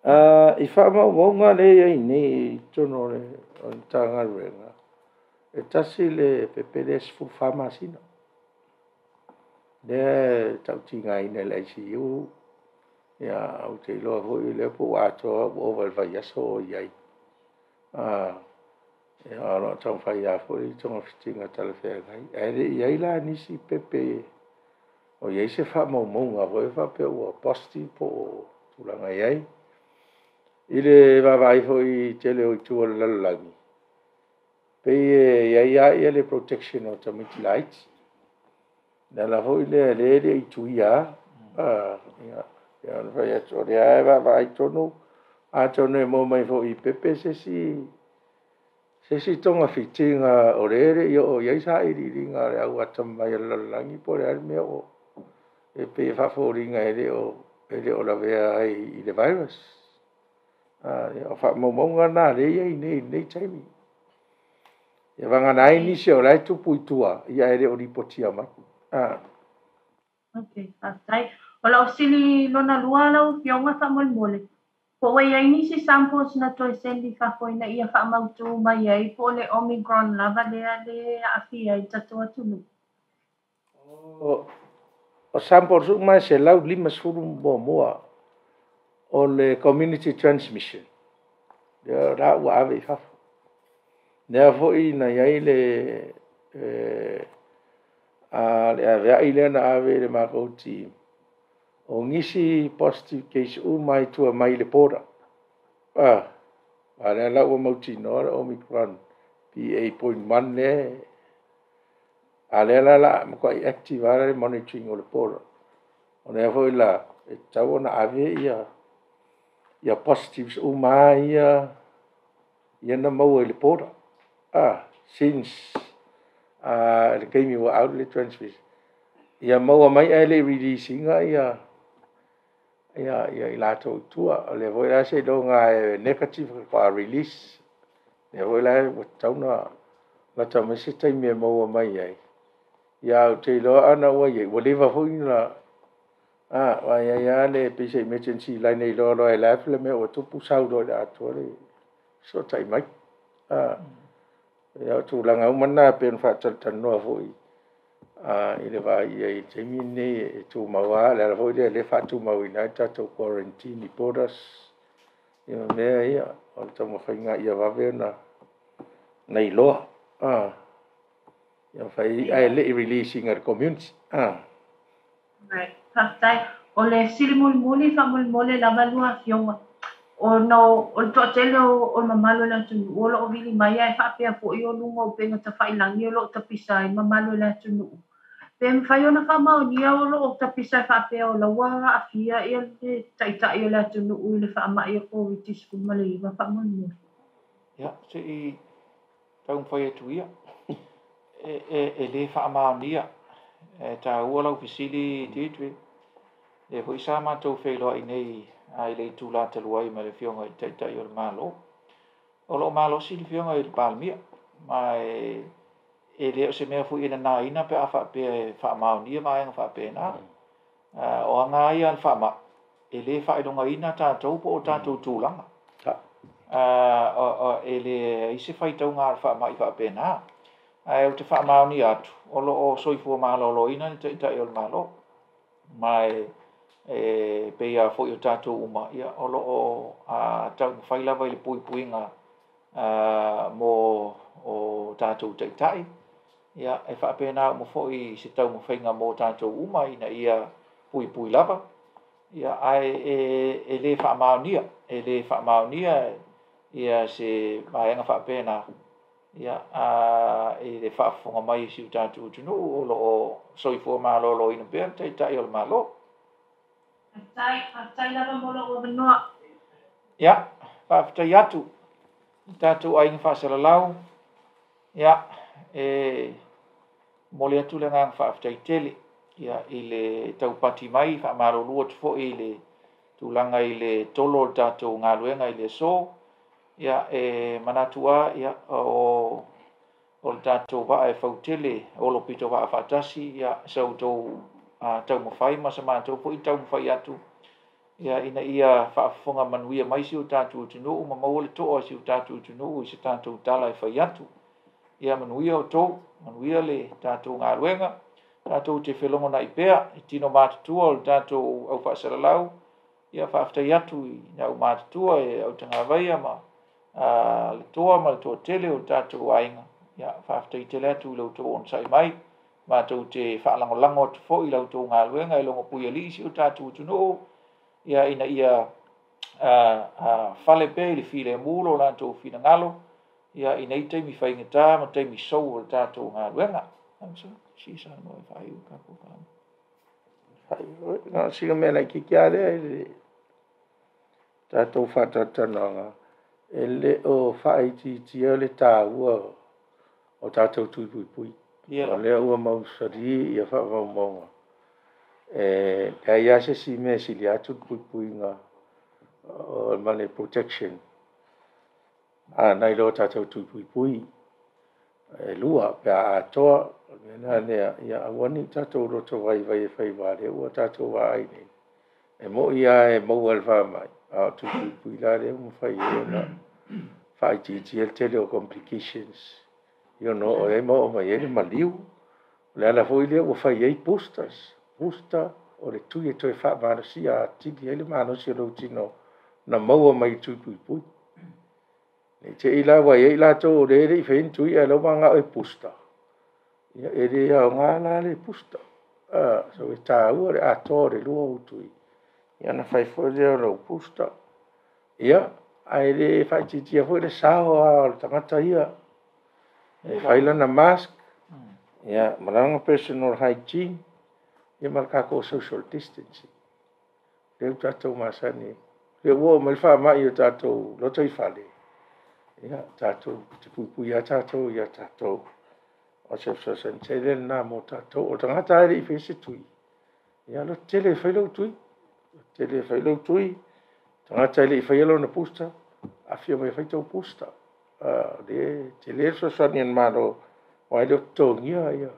I faamaumauga lea e i ai nei i totonu o le Matagaluega, e tasi le pepe lea 14 masina. Lea e tautigaina i le ICU. Ia, ou te iloa foi lea po ua atoa ua ova i le vaiaso o i ai. Ia, o lo o taumafai lava foi togafitiga talafeagai. Ae le i ai la nisi pepe o i ai se faamaumauga foi faapea ua positive po o tulaga i ai. I le vaavaai foi i tele o itu o le lalolagi, pei e i ai lava ia le protection o tamaiti laiti. Le ala foi lea lea e le i tuia lava. Ia, ia ona fai atu, o lea e vaavaai tonu, atonu e maua mai foi i pepe se isi togafitiga o lea e le i oo i ai sailiiliga a le au atamamai a le lalolagi po o le a le mea o e pei e faafoliga e le o lavea ai i le virus. Ia, o faamaumauga na lea e i ai nei i lenei taimi. Ia vagana ai nisi o la e tupu i tua, ia e le o lipotia mai. Okay, faafetai. O lau fesili lona lua lau afioga faamolemole. Po ua i ai nisi samples na toe send i fafo ina ia faamautu mai ai po o le Omicron lava lea le aafia ai le tatou atunuu. O samples uma e 151 o le community transmission. Lea la ua ave i fafo. Lea foi na i ai le aveai lea na ave i le matou team. O nisi positive case uma i tua mai le border. A lea la ua mautinoa le Omicron BA.1 lea. A lea la matuai active lava le monitoring o le border. O lea foi la e tatau ona ave ia positives uma ia na maua i le border. Since le taimi ua out le transmission. Ia maua mai ae le i release ina ia i latou i tua. O lea foi la seiloga e negative faatoa release. Lea foi la ua tatau ona lata mai se taimi e maua mai ai. Ia, ou te iloa ana ua i ai, ua leva foi na Aua e i ai lava le pei se emergency line e iloa loa e le a le mea ua tupu sau loa i le atoa le fesootai mai. Ia o tulaga uma na e pei ona faatalatalanoa foi i le vaai i ai i le taimi lenei e tumau lava. O le ala foi lea o lea e faatumauina ai le tatou quarantine i borders ia ma mea ia, o le taumafaiga ia vave ona iloa. Ia mafai ae le i release ina i le community. Right. Faafetai. O le fesili mulimuli faamolemole lava lua afioga, ona o le toatele o le mamalu o le atunuu o lo o vili mai ae faapea foi o luga o upega tafailagi o lo o tapisa ai mamalu o le atunuu. Pe mafai ona faamaonia o lo o tapisa faapea o la ua aafia ia le taitai o le atunuu i le faamai o Koviti-19 faamolemole. Ia, se i taumafai atu ia. E lē faamaonia. E taua lau fesili, Deirdre. Lea foi sa matou feiloai nei i le itulā talu ai ma le Afioga i le Taitai o le Malo. O lo o malosi le Afioga i le Palemia, ma e le o se mea foi e nanaina pe a faapea e faamaonia vaega faapena. O aga lava ia a le faamai, e lē faailogaina tatou po o tatou tulaga. E leai se faitauga a le faamai faapena. Ae ou te faamaonia atu, o lo o soifua maloloina le Taitai o le Malo. Ma e pei lava foi o tatou uma, ia, o lo o taumafai lava i le puipuiga mo o tatou taitai. Ia, e faapena uma foi i se taumafaiga mo tatou uma ina ia puipui lava. Ia, ae e lē faamaonia, e lē faamaonia ia se vaega faapena. Ia, i le faafofoga mai a si o tatou atunuu, o lo o soifua maloloina pea le Taitai o le Malo. Faafetai, faafetai lava mo lou avanoa. Ia, faafetai atu i tatou aiga faasalalau. Ia, e momoli atu le agaga faafetai tele ia i le taupati mai, faamalulu atu foi i le tulaga i le tolo o le tatou galuega i le aso. Ia, e manatu lava, ia, o le tatou vaa e fautele, olo pito vaa faatasi, ia, sa outou taumafai ma sa matou foi taumafai atu, ia, ina ia faafofoga manuia mai si o tatou atunuu ma maua le toa o si o tatou atunuu i se tatou tala e fai atu. Ia manuia outou, manuia le tatou galuega, tatou te felogonai pea i tino matutua o le tatou aufaasalalau. Ia, faafetai atu i le aumatutua e autagavaia ma le toa ma le toatele o le tatou aiga. Ia, faafetai tele atu i lo outou onosai mai. Matou te faalagolago atu foi i la outou galuega e logo puialii si o tatou atunuu, ia, ina ia fale pea i le filemu lo latou finagalo, ia, i nei taimi faigata ma taimi sou o le tatou galuega. Na o sina mea laitiiti lava lea i le tatou faatalatalanoaga, e le o faaitiitia le taua o tatou tui puipui. O lea ua mausali ia faamaumauga, e leai lava se isi mea e sili atu le puipuiga ma le protection nai lo tatou tui puipui e lua pe a atoa. O le mea la lea, ia aua ne i tatou loto vaivai e fai, aua o lea ua tatou vaai nei, e moni lava e maua e le faamai, a o tui puipui la lea ua mafai ai ona faaitiitia le tele o complications ia ona oo ai ma oo mai ai le maliu. O le ala foi lea ua fai ai boosters. Booster o le tui e toe faamalosia atili ai le malosi o lou tino na maua mai i tui puipui. Ne i te i la ua i ai latou o lea e le i faia ni tui ae la ua mananao e booster. Ia, e le aoga la le booster. So e taua le atoa o le lua ou tui, ia ona fai foi lea o lou booster. Ia, ae le faaitiitia foi le sao lava o le tagata ia e fai lana mask, ia, ma lana personal hygiene, ia ma le tatou social distancing. Lea ua tatou masani, lea ua oo mai le faamai o tatou lotoifale, ia, tatou te puipui lava tatou ia tatou. O se fesoasoani tele lena mo tatou. O le tagata lava e le i faia se tui, ia lototele e fai lou tui. Lototele e fai lou tui. Tagata e le i faia lona booster, afio mai e fai tau booster. Le tele le fesoasoani a le Malo, aua e le o totogia ia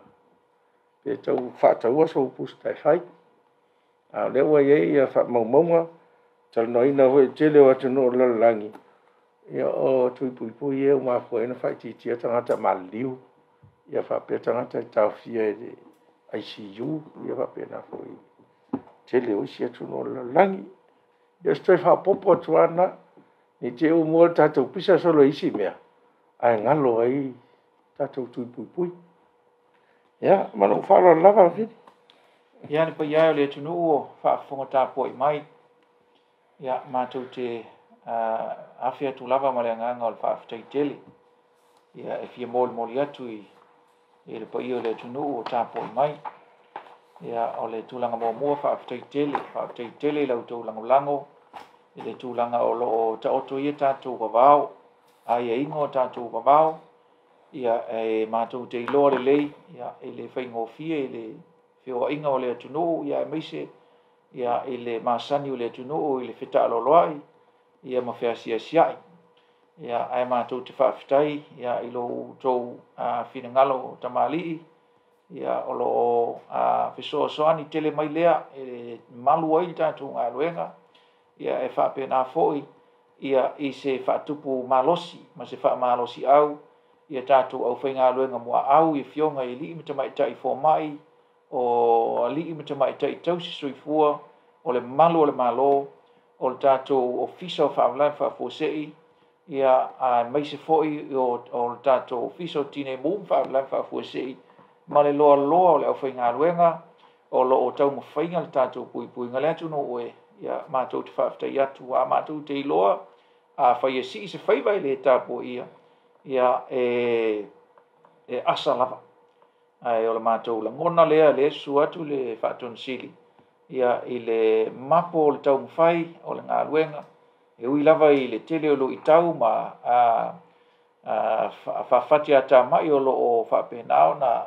pe tau faataua sou booster e fai. A o lea ua i ai ia faamaumauga, talanoaina foi i le tele o atunuu o le lalolagi, ia o tui puipui ia ua mafua ai ona faaitiitia tagata maliliu, ia faapea tagata e taofia i le ICU, ia faapena foi i le tele o isi atunuu o le lalolagi. Ia o se toe faaopoopo atu lava lena, ne i te i ua mua le tatou pisa solo i isi mea, ae galo ai tatou tui puipui. Ia, ma lou faaaloalo lava Fili. Ia, le paia e o le atunuu o faafofoga tapuai mai, ia, matou te afe atu lava ma le agaga o le faafetai tele, ia, e fia molimoli atu i le paia o le atunuu o tapuai mai. Ia, o le tulaga muamua, faafetai tele, faafetai tele i la outou lagolago i le tulaga o lo o taoto ia tatou vavao, aiaiga o tatou vavao, ia, e matou te iloa lelei, ia, e le faigofie i le feoaiga o le atunuu, ia, aemaise, ia, i le masani o le atunuu i le fetaaloloai, ia, ma feasiasiai. Ia, ae matou te faafetai, ia, i lo outou finagalo tamalii, ia, o lo o fesoasoani tele mai lea e malu ai le tatou galuega, ia, e faapena foi, ia, i se faatupu malosi ma se faamalosiau ia tatou aufaigaluega muaau i afioga i alii ma tamaitai fomai, o alii ma tamaitai tausi soifua, o le malu o le Malo, o le tatou Ofisa o Faalavelave Faafuasei, ia, aemaise foi o le tatou Ofisa o Tinei Mu ma Faalavelave Faafuasei, ma le loaloa o le aufaigaluega o lo o taumafaia le tatou puipuiga le atunuu e, ia, matou te faafetai atu, a matou te iloa, afai e sii se faiva e le tapuaia, ia, e asa lava. Ae o le matou lagona lea, lea e susu atu le Faatonu Sili, ia, i le mapo o le taumafai o le galuega, e ui lava i le tele o luitau ma faafatiatamai o lo o faapena ona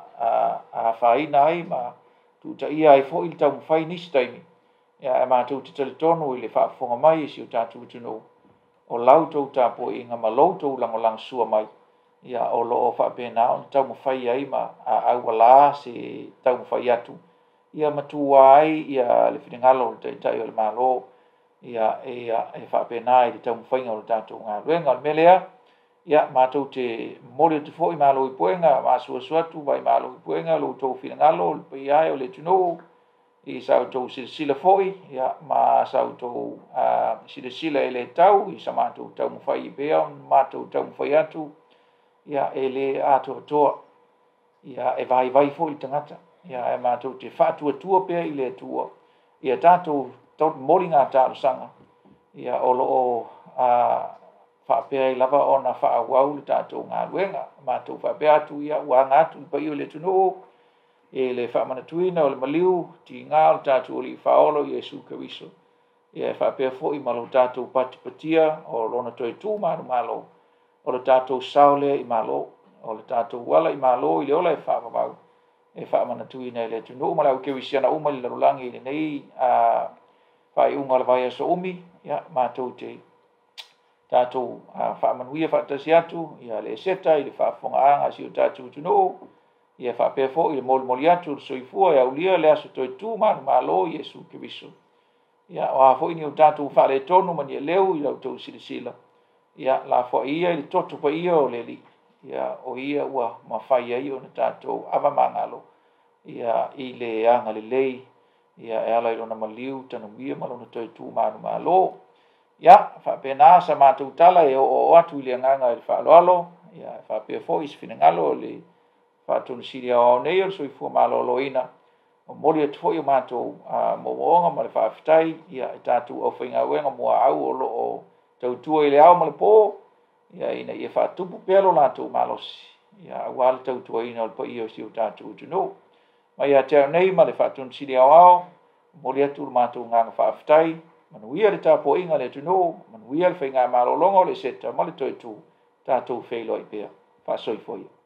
afaina ai ma tuutaia ai foi le taumafai i nisi taimi, ia, ae matou te talitonu i le faafofoga mai e si o tatou atunuu, o la outou tapuaiga ma lo outou lagolagosua mai, ia, o lo o faapena ona taumafai ai ma auala se taumafai atu, ia matua ai ia le finagalo o le Taitai o le Malo, ia, e faapena i le taumafaiga o le tatou galuega. O le mea lea, ia, matou te momoli atu foi malo i puega, maasuasu atu vai malo i puega lo outou finagalo, le paia e o le atunuu, i sa outou silasila foi, ia, ma sa outou silasila e le tau i sa matou taumafai e pei ona matou taumafai atu, ia, e le atoatoa, ia, e vaivai foi le tagata, ia, ae matou te faatuatua pea i le Atua, ia tatou moliga talosaga, ia, o lo o faapea ai lava ona faaauau le tatou galuega. Matou faapea atu, ia, ua aga atu le paia o le atunuu i le faamanatuina o le maliu tiga o le tatou Alii Faaolo Iesu Keriso, ia, e faapea foi ma lo tatou patipatia o lona toe tu manumalo, o le tatou sao lea i malo, o le tatou ala i malo i le ola e faavavau, e faamanatuina e le atunuu ma le au kerisiana uma i le lalolagi i lenei faaiuga o le vaiaso umi, ia, matou te tatou faamanuia faatasi atu, ia, le Eseta i le faafofogaaga a si o tatou atunuu, ia, faapea foi le molimoli atu o le soifua e aulia le aso toe tu manumalo Iesu Keriso. Ia, o a foi ni o tatou faaletonu ma ni aleu i la outou silasila, ia, lafoai ia i le toto paia o le Alii, ia, o ia ua mafai ai ona tatou avamagalo, ia, i le agalelei, ia, e ala i lona maliu tanumia ma lona toe tu manumalo. Ia, faapena sa matou tala e oooo atu i le agaga i le faaaloalo, ia, faapea foi se finagalo o le Faatonu Sili Aoao nei o le Soifua Maloloina, momoli atu foi o matou moomooga ma le faafetai, ia, i tatou aufaigaluega muaau o lo o tautua i le ao ma le po, ia, ina ia faatupu pea lo latou malosi, ia, aua le tautuaina o le paia o si o tatou atunuu. Mai ia te au nei ma le Faatonu Sili Aoao, momoli atu le matou agaga faafetai, manuia le tapuaiga a le atunuu, manuia le faigamalologa o le Eseta ma le toe tu, tatou feiloai pea. Faasoifua ia.